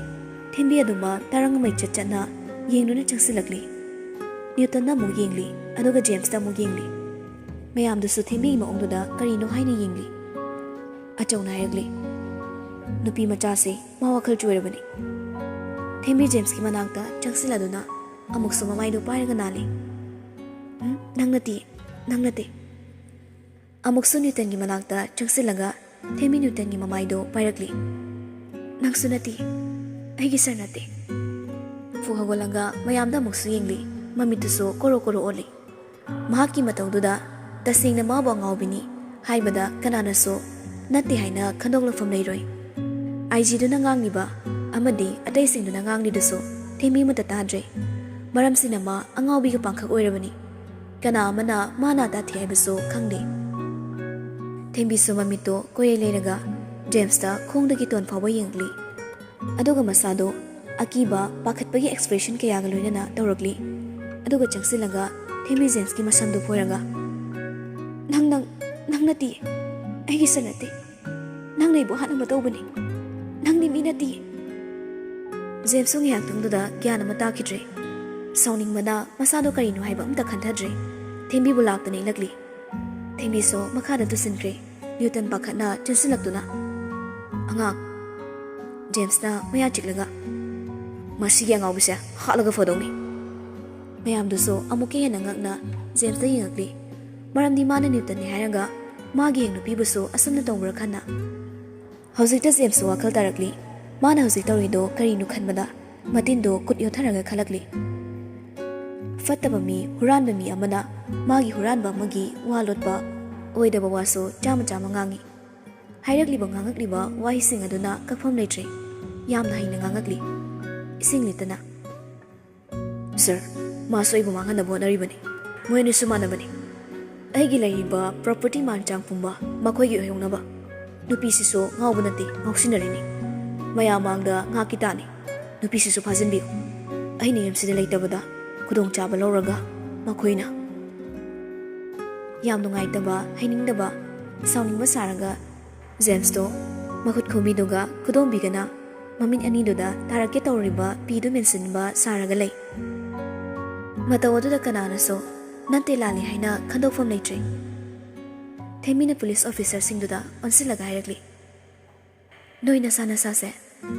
ꯊꯦꯝꯕꯤ ꯑꯗꯨꯃꯛ ꯇꯔꯪ ꯑꯃꯩ ꯆꯠ ꯆꯠꯅ ꯌꯦꯡꯗꯨꯅ ꯆꯪꯁꯤꯜꯂꯛꯂꯤ꯫ ꯅ꯭ꯌꯨꯇꯟꯗ ꯑꯃꯨꯛ ꯌꯦꯡꯂꯤ, ꯑꯗꯨꯒ ꯖꯦꯝꯁꯇ ꯑꯃꯨꯛ ꯌꯦꯡꯂꯤ꯫ ꯃꯌꯥꯝꯗꯨꯁꯨ ꯊꯦꯝꯕꯤꯒꯤ ꯃꯑꯣꯡꯗꯨꯗ ꯀꯔꯤꯅꯣ ꯍꯥꯏꯅ ꯌꯦꯡꯂꯤ꯫ ꯑꯆꯧꯅ ꯍꯥꯏꯔꯛꯂꯤ, "ꯅꯨꯄꯤ ꯃꯆꯥꯁꯦ ꯃꯥ ꯋꯥꯈꯜ ꯆꯣꯏꯔꯕꯅꯤ꯫" ꯊꯦꯝꯕꯤ ꯖꯦꯝꯁꯀꯤ ꯃꯅꯥꯛꯇ ꯆꯪꯁꯤꯜꯂꯗꯨꯅ ꯑꯃꯨꯛꯁꯨ ꯃꯃꯥꯏꯗꯨ ꯄꯥꯏꯔꯒ ꯅꯥꯜꯂꯤ꯫ "ꯎꯝ, ꯅꯪ ꯅꯠꯇꯦ, ꯅꯪ ꯅꯠꯇꯦ꯫" ꯑꯃꯨꯛꯁꯨ ꯅ꯭ꯌꯨꯇꯟꯒꯤ ꯃꯅꯥꯛꯇ ꯆꯪꯁꯤꯜꯂꯒ ꯊꯦꯝꯕꯤ ꯅ꯭ꯌꯨꯇꯟꯒꯤ ꯃꯃꯥꯏꯗꯣ ꯄꯥꯏꯔꯛꯂꯤ꯫ "ꯅꯪꯁꯨ ꯅꯠꯇꯦ, ꯑꯩꯒꯤ ꯁꯥꯔ ꯅꯠꯇꯦ꯫" ꯐꯨ ꯍꯧꯒꯠꯂꯒ ꯃꯌꯥꯝꯗ ꯑꯃꯨꯛꯁꯨ ꯌꯦꯡꯂꯤ꯫ ꯃꯃꯤꯠꯇꯨꯁꯨ ꯀꯣꯔꯣ ꯀꯣꯔꯣ ꯑꯣꯜꯂꯤ꯫ ꯃꯍꯥꯛꯀꯤ ꯃꯇꯧꯗꯨꯗ ꯇꯁꯦꯡꯅ ꯃꯥꯕꯨ ꯑꯉꯥꯎꯕꯤꯅꯤ ꯍꯥꯏꯕꯗ ꯀꯅꯥꯅꯁꯨ ꯅꯠꯇꯦ ꯍꯥꯏꯅ ꯈꯟꯗꯣꯛꯂꯛꯐꯝ ꯂꯩꯔꯣꯏ꯫ ꯑꯥꯏ ꯖꯤꯗꯨꯅ ꯉꯥꯡꯂꯤꯕ ꯑꯃꯗꯤ ꯑꯇꯩꯁꯤꯡꯗꯨꯅ ꯉꯥꯡꯂꯤꯗꯨꯁꯨ ꯊꯦꯝꯕꯤ ꯑꯃꯠꯇ ꯇꯥꯗ꯭ꯔꯦ꯫ ꯃꯔꯝꯁꯤꯅ ꯃꯥ ꯑꯉꯥꯎꯕꯤꯒ ꯄꯥꯡꯈꯛ ꯑꯣꯏꯔꯕꯅꯤ꯫ ꯀꯅꯥ ꯑꯃꯅ ꯃꯥꯅ ꯇꯥꯊꯤ ꯍꯥꯏꯕꯁꯨ ꯈꯪꯗꯦ꯫ ꯊꯦꯝꯕꯤꯁꯨ ꯃꯃꯤꯠꯇꯣ ꯀꯣꯏꯔꯩ ꯂꯩꯔꯒ ꯖꯦꯝꯁꯇ ꯈꯣꯡꯗꯒꯤ ꯇꯣꯟ ꯐꯥꯎꯕ ꯌꯦꯡꯂꯤ꯫ ꯑꯗꯨꯒ ꯃꯁꯥꯗꯣ ꯑꯀꯤꯕ, ꯄꯥꯈꯠꯄꯒꯤ ꯑꯦꯛꯁꯄ꯭ꯔꯦꯁꯟ ꯀꯌꯥꯒ ꯂꯣꯏꯅꯅ ꯇꯧꯔꯛꯂꯤ꯫ ꯑꯗꯨꯒ ꯆꯪꯁꯤꯜꯂꯒ ꯊꯦꯝꯕꯤ ꯖꯦꯝꯁꯀꯤ ꯃꯁꯝꯗꯨ ꯐꯣꯏꯔꯒ, "ꯅꯪ, ꯅꯪ, ꯅꯪ ꯅꯠꯇꯦ, ꯑꯩꯒꯤ ꯁꯥꯔ ꯅꯠꯇꯦ꯫ ꯅꯪꯅ ꯑꯩꯕꯨ ꯍꯥꯠꯅꯕ ꯇꯧꯕꯅꯤ꯫ ꯅꯪꯗꯤ ꯃꯤ ꯅꯠꯇꯦ꯫" ꯖꯦꯝꯁꯁꯨ ꯉꯥꯏꯍꯥꯛꯇꯪꯗꯨꯗ ꯒ꯭ꯌꯥꯟ ꯑꯃ ꯇꯥꯈꯤꯗ꯭ꯔꯦ꯫ ꯁꯥꯎꯅꯤꯡꯕꯅ ꯃꯁꯥꯗꯣ ꯀꯔꯤꯅꯣ ꯍꯥꯏꯕ ꯑꯝꯇ ꯈꯟꯊꯗ꯭ꯔꯦ꯫ ꯊꯦꯝꯕꯤꯕꯨ ꯂꯥꯛꯇꯅ ꯏꯜꯂꯛꯂꯤ꯫ ꯊꯦꯝꯕꯤꯁꯨ ꯃꯈꯥꯗ ꯇꯨꯁꯤꯟꯈ꯭ꯔꯦ꯫ ꯅ꯭ꯌꯨꯇꯟ ꯄꯥꯈꯠꯅ ꯆꯦꯟꯁꯤꯜꯂꯛꯇꯨꯅ, "ꯑꯉꯥꯡ!" ꯖꯦꯝꯁꯅ ꯃꯌꯥ ꯆꯤꯛꯂꯒ, "ꯃꯁꯤꯒꯤ ꯑꯉꯥꯎꯕꯤꯁꯦ ꯍꯥꯠꯂꯒ ꯐꯗꯧꯅꯤ꯫" ꯃꯌꯥꯝꯗꯨꯁꯨ ꯑꯃꯨꯛꯀ ꯍꯦꯟꯅ ꯉꯛꯅ ꯖꯦꯝꯁꯇ ꯌꯦꯡꯉꯛꯂꯤ꯫ ꯃꯔꯝꯗꯤ ꯃꯥꯅ ꯅ꯭ꯌꯨꯇꯟꯅꯤ ꯍꯥꯏꯔꯒ ꯃꯥꯒꯤ ꯍꯦꯛ ꯅꯨꯄꯤꯕꯨꯁꯨ ꯑꯁꯨꯝꯅ ꯇꯧꯕ꯭ꯔꯥ ꯈꯟꯅ꯫ ꯍꯧꯖꯤꯛꯇ ꯖꯦꯝꯁꯁꯨ ꯋꯥꯈꯜ ꯇꯥꯔꯛꯂꯤ꯫ ꯃꯥꯅ ꯍꯧꯖꯤꯛ ꯇꯧꯔꯤꯗꯣ ꯀꯔꯤꯅꯣ ꯈꯟꯕꯗ ꯃꯇꯤꯟꯗꯣ ꯀꯨꯠ ꯌꯣꯠꯊꯔꯒ ꯈꯜꯂꯛꯂꯤ꯫ ꯐꯠꯇꯕ ꯃꯤ, ꯍꯨꯔꯥꯟꯕ ꯃꯤ ꯑꯃꯅ ꯃꯥꯒꯤ ꯍꯨꯔꯥꯟꯕ ꯑꯃꯒꯤ ꯋꯥ ꯂꯣꯠꯄ, ꯑꯣꯏꯗꯕ ꯋꯥꯁꯨ ꯆꯥꯝꯃ ꯆꯥꯝꯃ ꯉꯥꯡꯏ꯫ ꯍꯥꯏꯔꯛꯂꯤꯕ ꯉꯥꯡꯉꯛꯂꯤꯕ ꯋꯥꯍꯩꯁꯤꯡ ꯑꯗꯨꯅ ꯀꯛꯐꯝ ꯂꯩꯇ꯭ꯔꯦ꯫ ꯌꯥꯝꯅ ꯍꯩꯅ ꯉꯥꯡꯉꯛꯂꯤ꯫ ꯏꯁꯤꯡ ꯂꯤꯠꯇꯅ, "ꯁꯔ, ꯃꯥꯁꯨ ꯑꯩꯕꯨ ꯃꯥꯡꯍꯟꯅꯕ ꯍꯣꯠꯅꯔꯤꯕꯅꯤ꯫ ꯃꯣꯏ ꯑꯅꯤꯁꯨ ꯃꯥꯟꯅꯕꯅꯤ꯫ ꯑꯩꯒꯤ ꯂꯩꯔꯤꯕ ꯄ꯭ꯔꯣꯄꯔꯇꯤ ꯃꯥꯟ ꯆꯥꯡ ꯄꯨꯝꯕ ꯃꯈꯣꯏꯒꯤ ꯑꯣꯏꯍꯧꯅꯕ ꯅꯨꯄꯤꯁꯤꯁꯨ ꯉꯥꯎꯕ ꯅꯠꯇꯦ, ꯉꯥꯎꯁꯤꯟꯅꯔꯤꯅꯤ꯫ ꯃꯌꯥꯝ ꯃꯥꯡꯗ ꯉꯥꯛꯀꯤ ꯇꯥꯅꯤ꯫ ꯅꯨꯄꯤꯁꯤꯁꯨ ꯐꯥꯖꯤꯟꯕꯤꯌꯨ꯫ ꯑꯩꯅ ꯌꯨꯝꯁꯤꯗ ꯂꯩꯇꯕꯗ ꯈꯨꯗꯣꯡꯆꯥꯕ ꯂꯧꯔꯒ ꯃꯈꯣꯏꯅ ꯌꯥꯝ ꯅꯨꯡꯉꯥꯏꯇꯕ, ꯍꯩꯅꯤꯡꯗꯕ, ꯁꯥꯎꯅꯤꯡꯕ ꯁꯥꯔꯒ ꯖꯦꯝꯁꯇꯣ ꯃꯈꯨꯠ ꯈꯨꯕꯤꯗꯨꯒ ꯈꯨꯗꯣꯝꯕꯤꯒꯅ ꯃꯃꯤꯠ ꯑꯅꯤꯗꯨꯗ ꯇꯥꯔꯛꯀꯦ ꯇꯧꯔꯤꯕ ꯄꯤꯗꯨ ꯃꯦꯟꯁꯤꯟꯕ ꯁꯥꯔꯒ ꯂꯩ꯫ ꯃꯇꯧ ꯑꯗꯨꯗ ꯀꯅꯥꯅꯁꯨ ꯅꯠꯇꯦ ꯂꯥꯜꯂꯤ ꯍꯥꯏꯅ ꯈꯟꯗꯣꯛꯐꯝ ꯂꯩꯇ꯭ꯔꯦ꯫ ꯊꯦꯃꯤꯅ ꯄꯨꯂꯤꯁ ꯑꯣꯐꯤꯁꯔꯁꯤꯡꯗꯨꯗ ꯑꯣꯟꯁꯤꯜꯂꯒ ꯍꯥꯏꯔꯛꯂꯤ, "ꯅꯣꯏ ꯅꯁꯥ ꯅꯁꯥꯁꯦ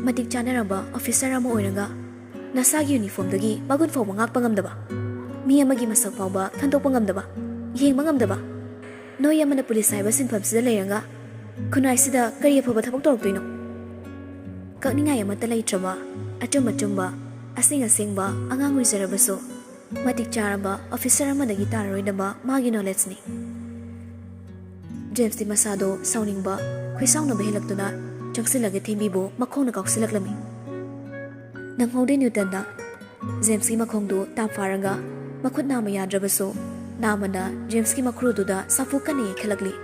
ꯃꯇꯤꯛ ꯆꯥꯅꯔꯕ ꯑꯣꯐꯤꯁꯔ ꯑꯃ ꯑꯣꯏꯔꯒ ꯅꯁꯥꯒꯤ ꯌꯨꯅꯤꯐꯣꯔꯝꯗꯒꯤ ꯃꯒꯨꯟ ꯐꯥꯎꯕ ꯉꯥꯛꯄ ꯉꯝꯗꯕ, ꯃꯤ ꯑꯃꯒꯤ ꯃꯁꯛ ꯐꯥꯎꯕ ꯈꯟꯗꯣꯛꯄ ꯉꯝꯗꯕ, ꯌꯦꯡꯕ ꯉꯝꯗꯕ, ꯅꯣꯏ ꯑꯃꯅ ꯄꯨꯂꯤꯁ ꯍꯥꯏꯕ ꯁꯤꯟꯐꯝꯁꯤꯗ ꯂꯩꯔꯒ ꯈꯨꯟꯅꯥꯏꯁꯤꯗ ꯀꯔꯤ ꯑꯐꯕ ꯊꯕꯛ ꯇꯧꯔꯛꯇꯣꯏꯅꯣ?" ꯀꯛꯅꯤꯡꯉꯥꯏ ꯑꯃꯠꯇ ꯂꯩꯇ꯭ꯔꯕ ꯑꯆꯨꯝ ꯑꯆꯨꯝꯕ, ꯑꯁꯦꯡ ꯑꯁꯦꯡꯕ ꯑꯉꯥꯡ ꯑꯣꯏꯖꯔꯕꯁꯨ ꯃꯇꯤꯛ ꯆꯥꯔꯕ ꯑꯣꯐꯤꯁꯔ ꯑꯃꯗꯒꯤ ꯇꯥꯔꯔꯣꯏꯗꯕ ꯃꯥꯒꯤ ꯅꯣꯂꯦꯖꯅꯤ꯫ ꯖꯦꯝꯁꯇꯤ ꯃꯁꯥꯗꯣ ꯁꯥꯎꯅꯤꯡꯕ, ꯈꯣꯏꯁꯥꯎꯅꯕ ꯍꯦꯜꯂꯛꯇꯨꯅ ꯆꯪꯁꯤꯜꯂꯒ ꯊꯦꯝꯕꯤꯕꯨ ꯃꯈꯣꯡꯅ ꯀꯥꯎꯁꯤꯜꯂꯛꯂꯝꯃꯤ꯫ ꯅꯪꯍꯧꯗꯦ ꯅ꯭ꯌꯨꯇꯟꯗ ꯖꯦꯝꯁꯀꯤ ꯃꯈꯣꯡꯗꯨ ꯇꯥꯞ ꯐꯥꯔꯒ ꯃꯈꯨꯠ ꯅꯥꯝꯃ ꯌꯥꯗ꯭ꯔꯕꯁꯨ ꯅꯥꯝꯃꯅ ꯖꯦꯝꯁꯀꯤ ꯃꯈ꯭ꯔꯨꯗꯨꯗ ꯁꯥꯐꯨ ꯀꯟꯅ ꯌꯩꯈꯠꯂꯛꯂꯤ꯫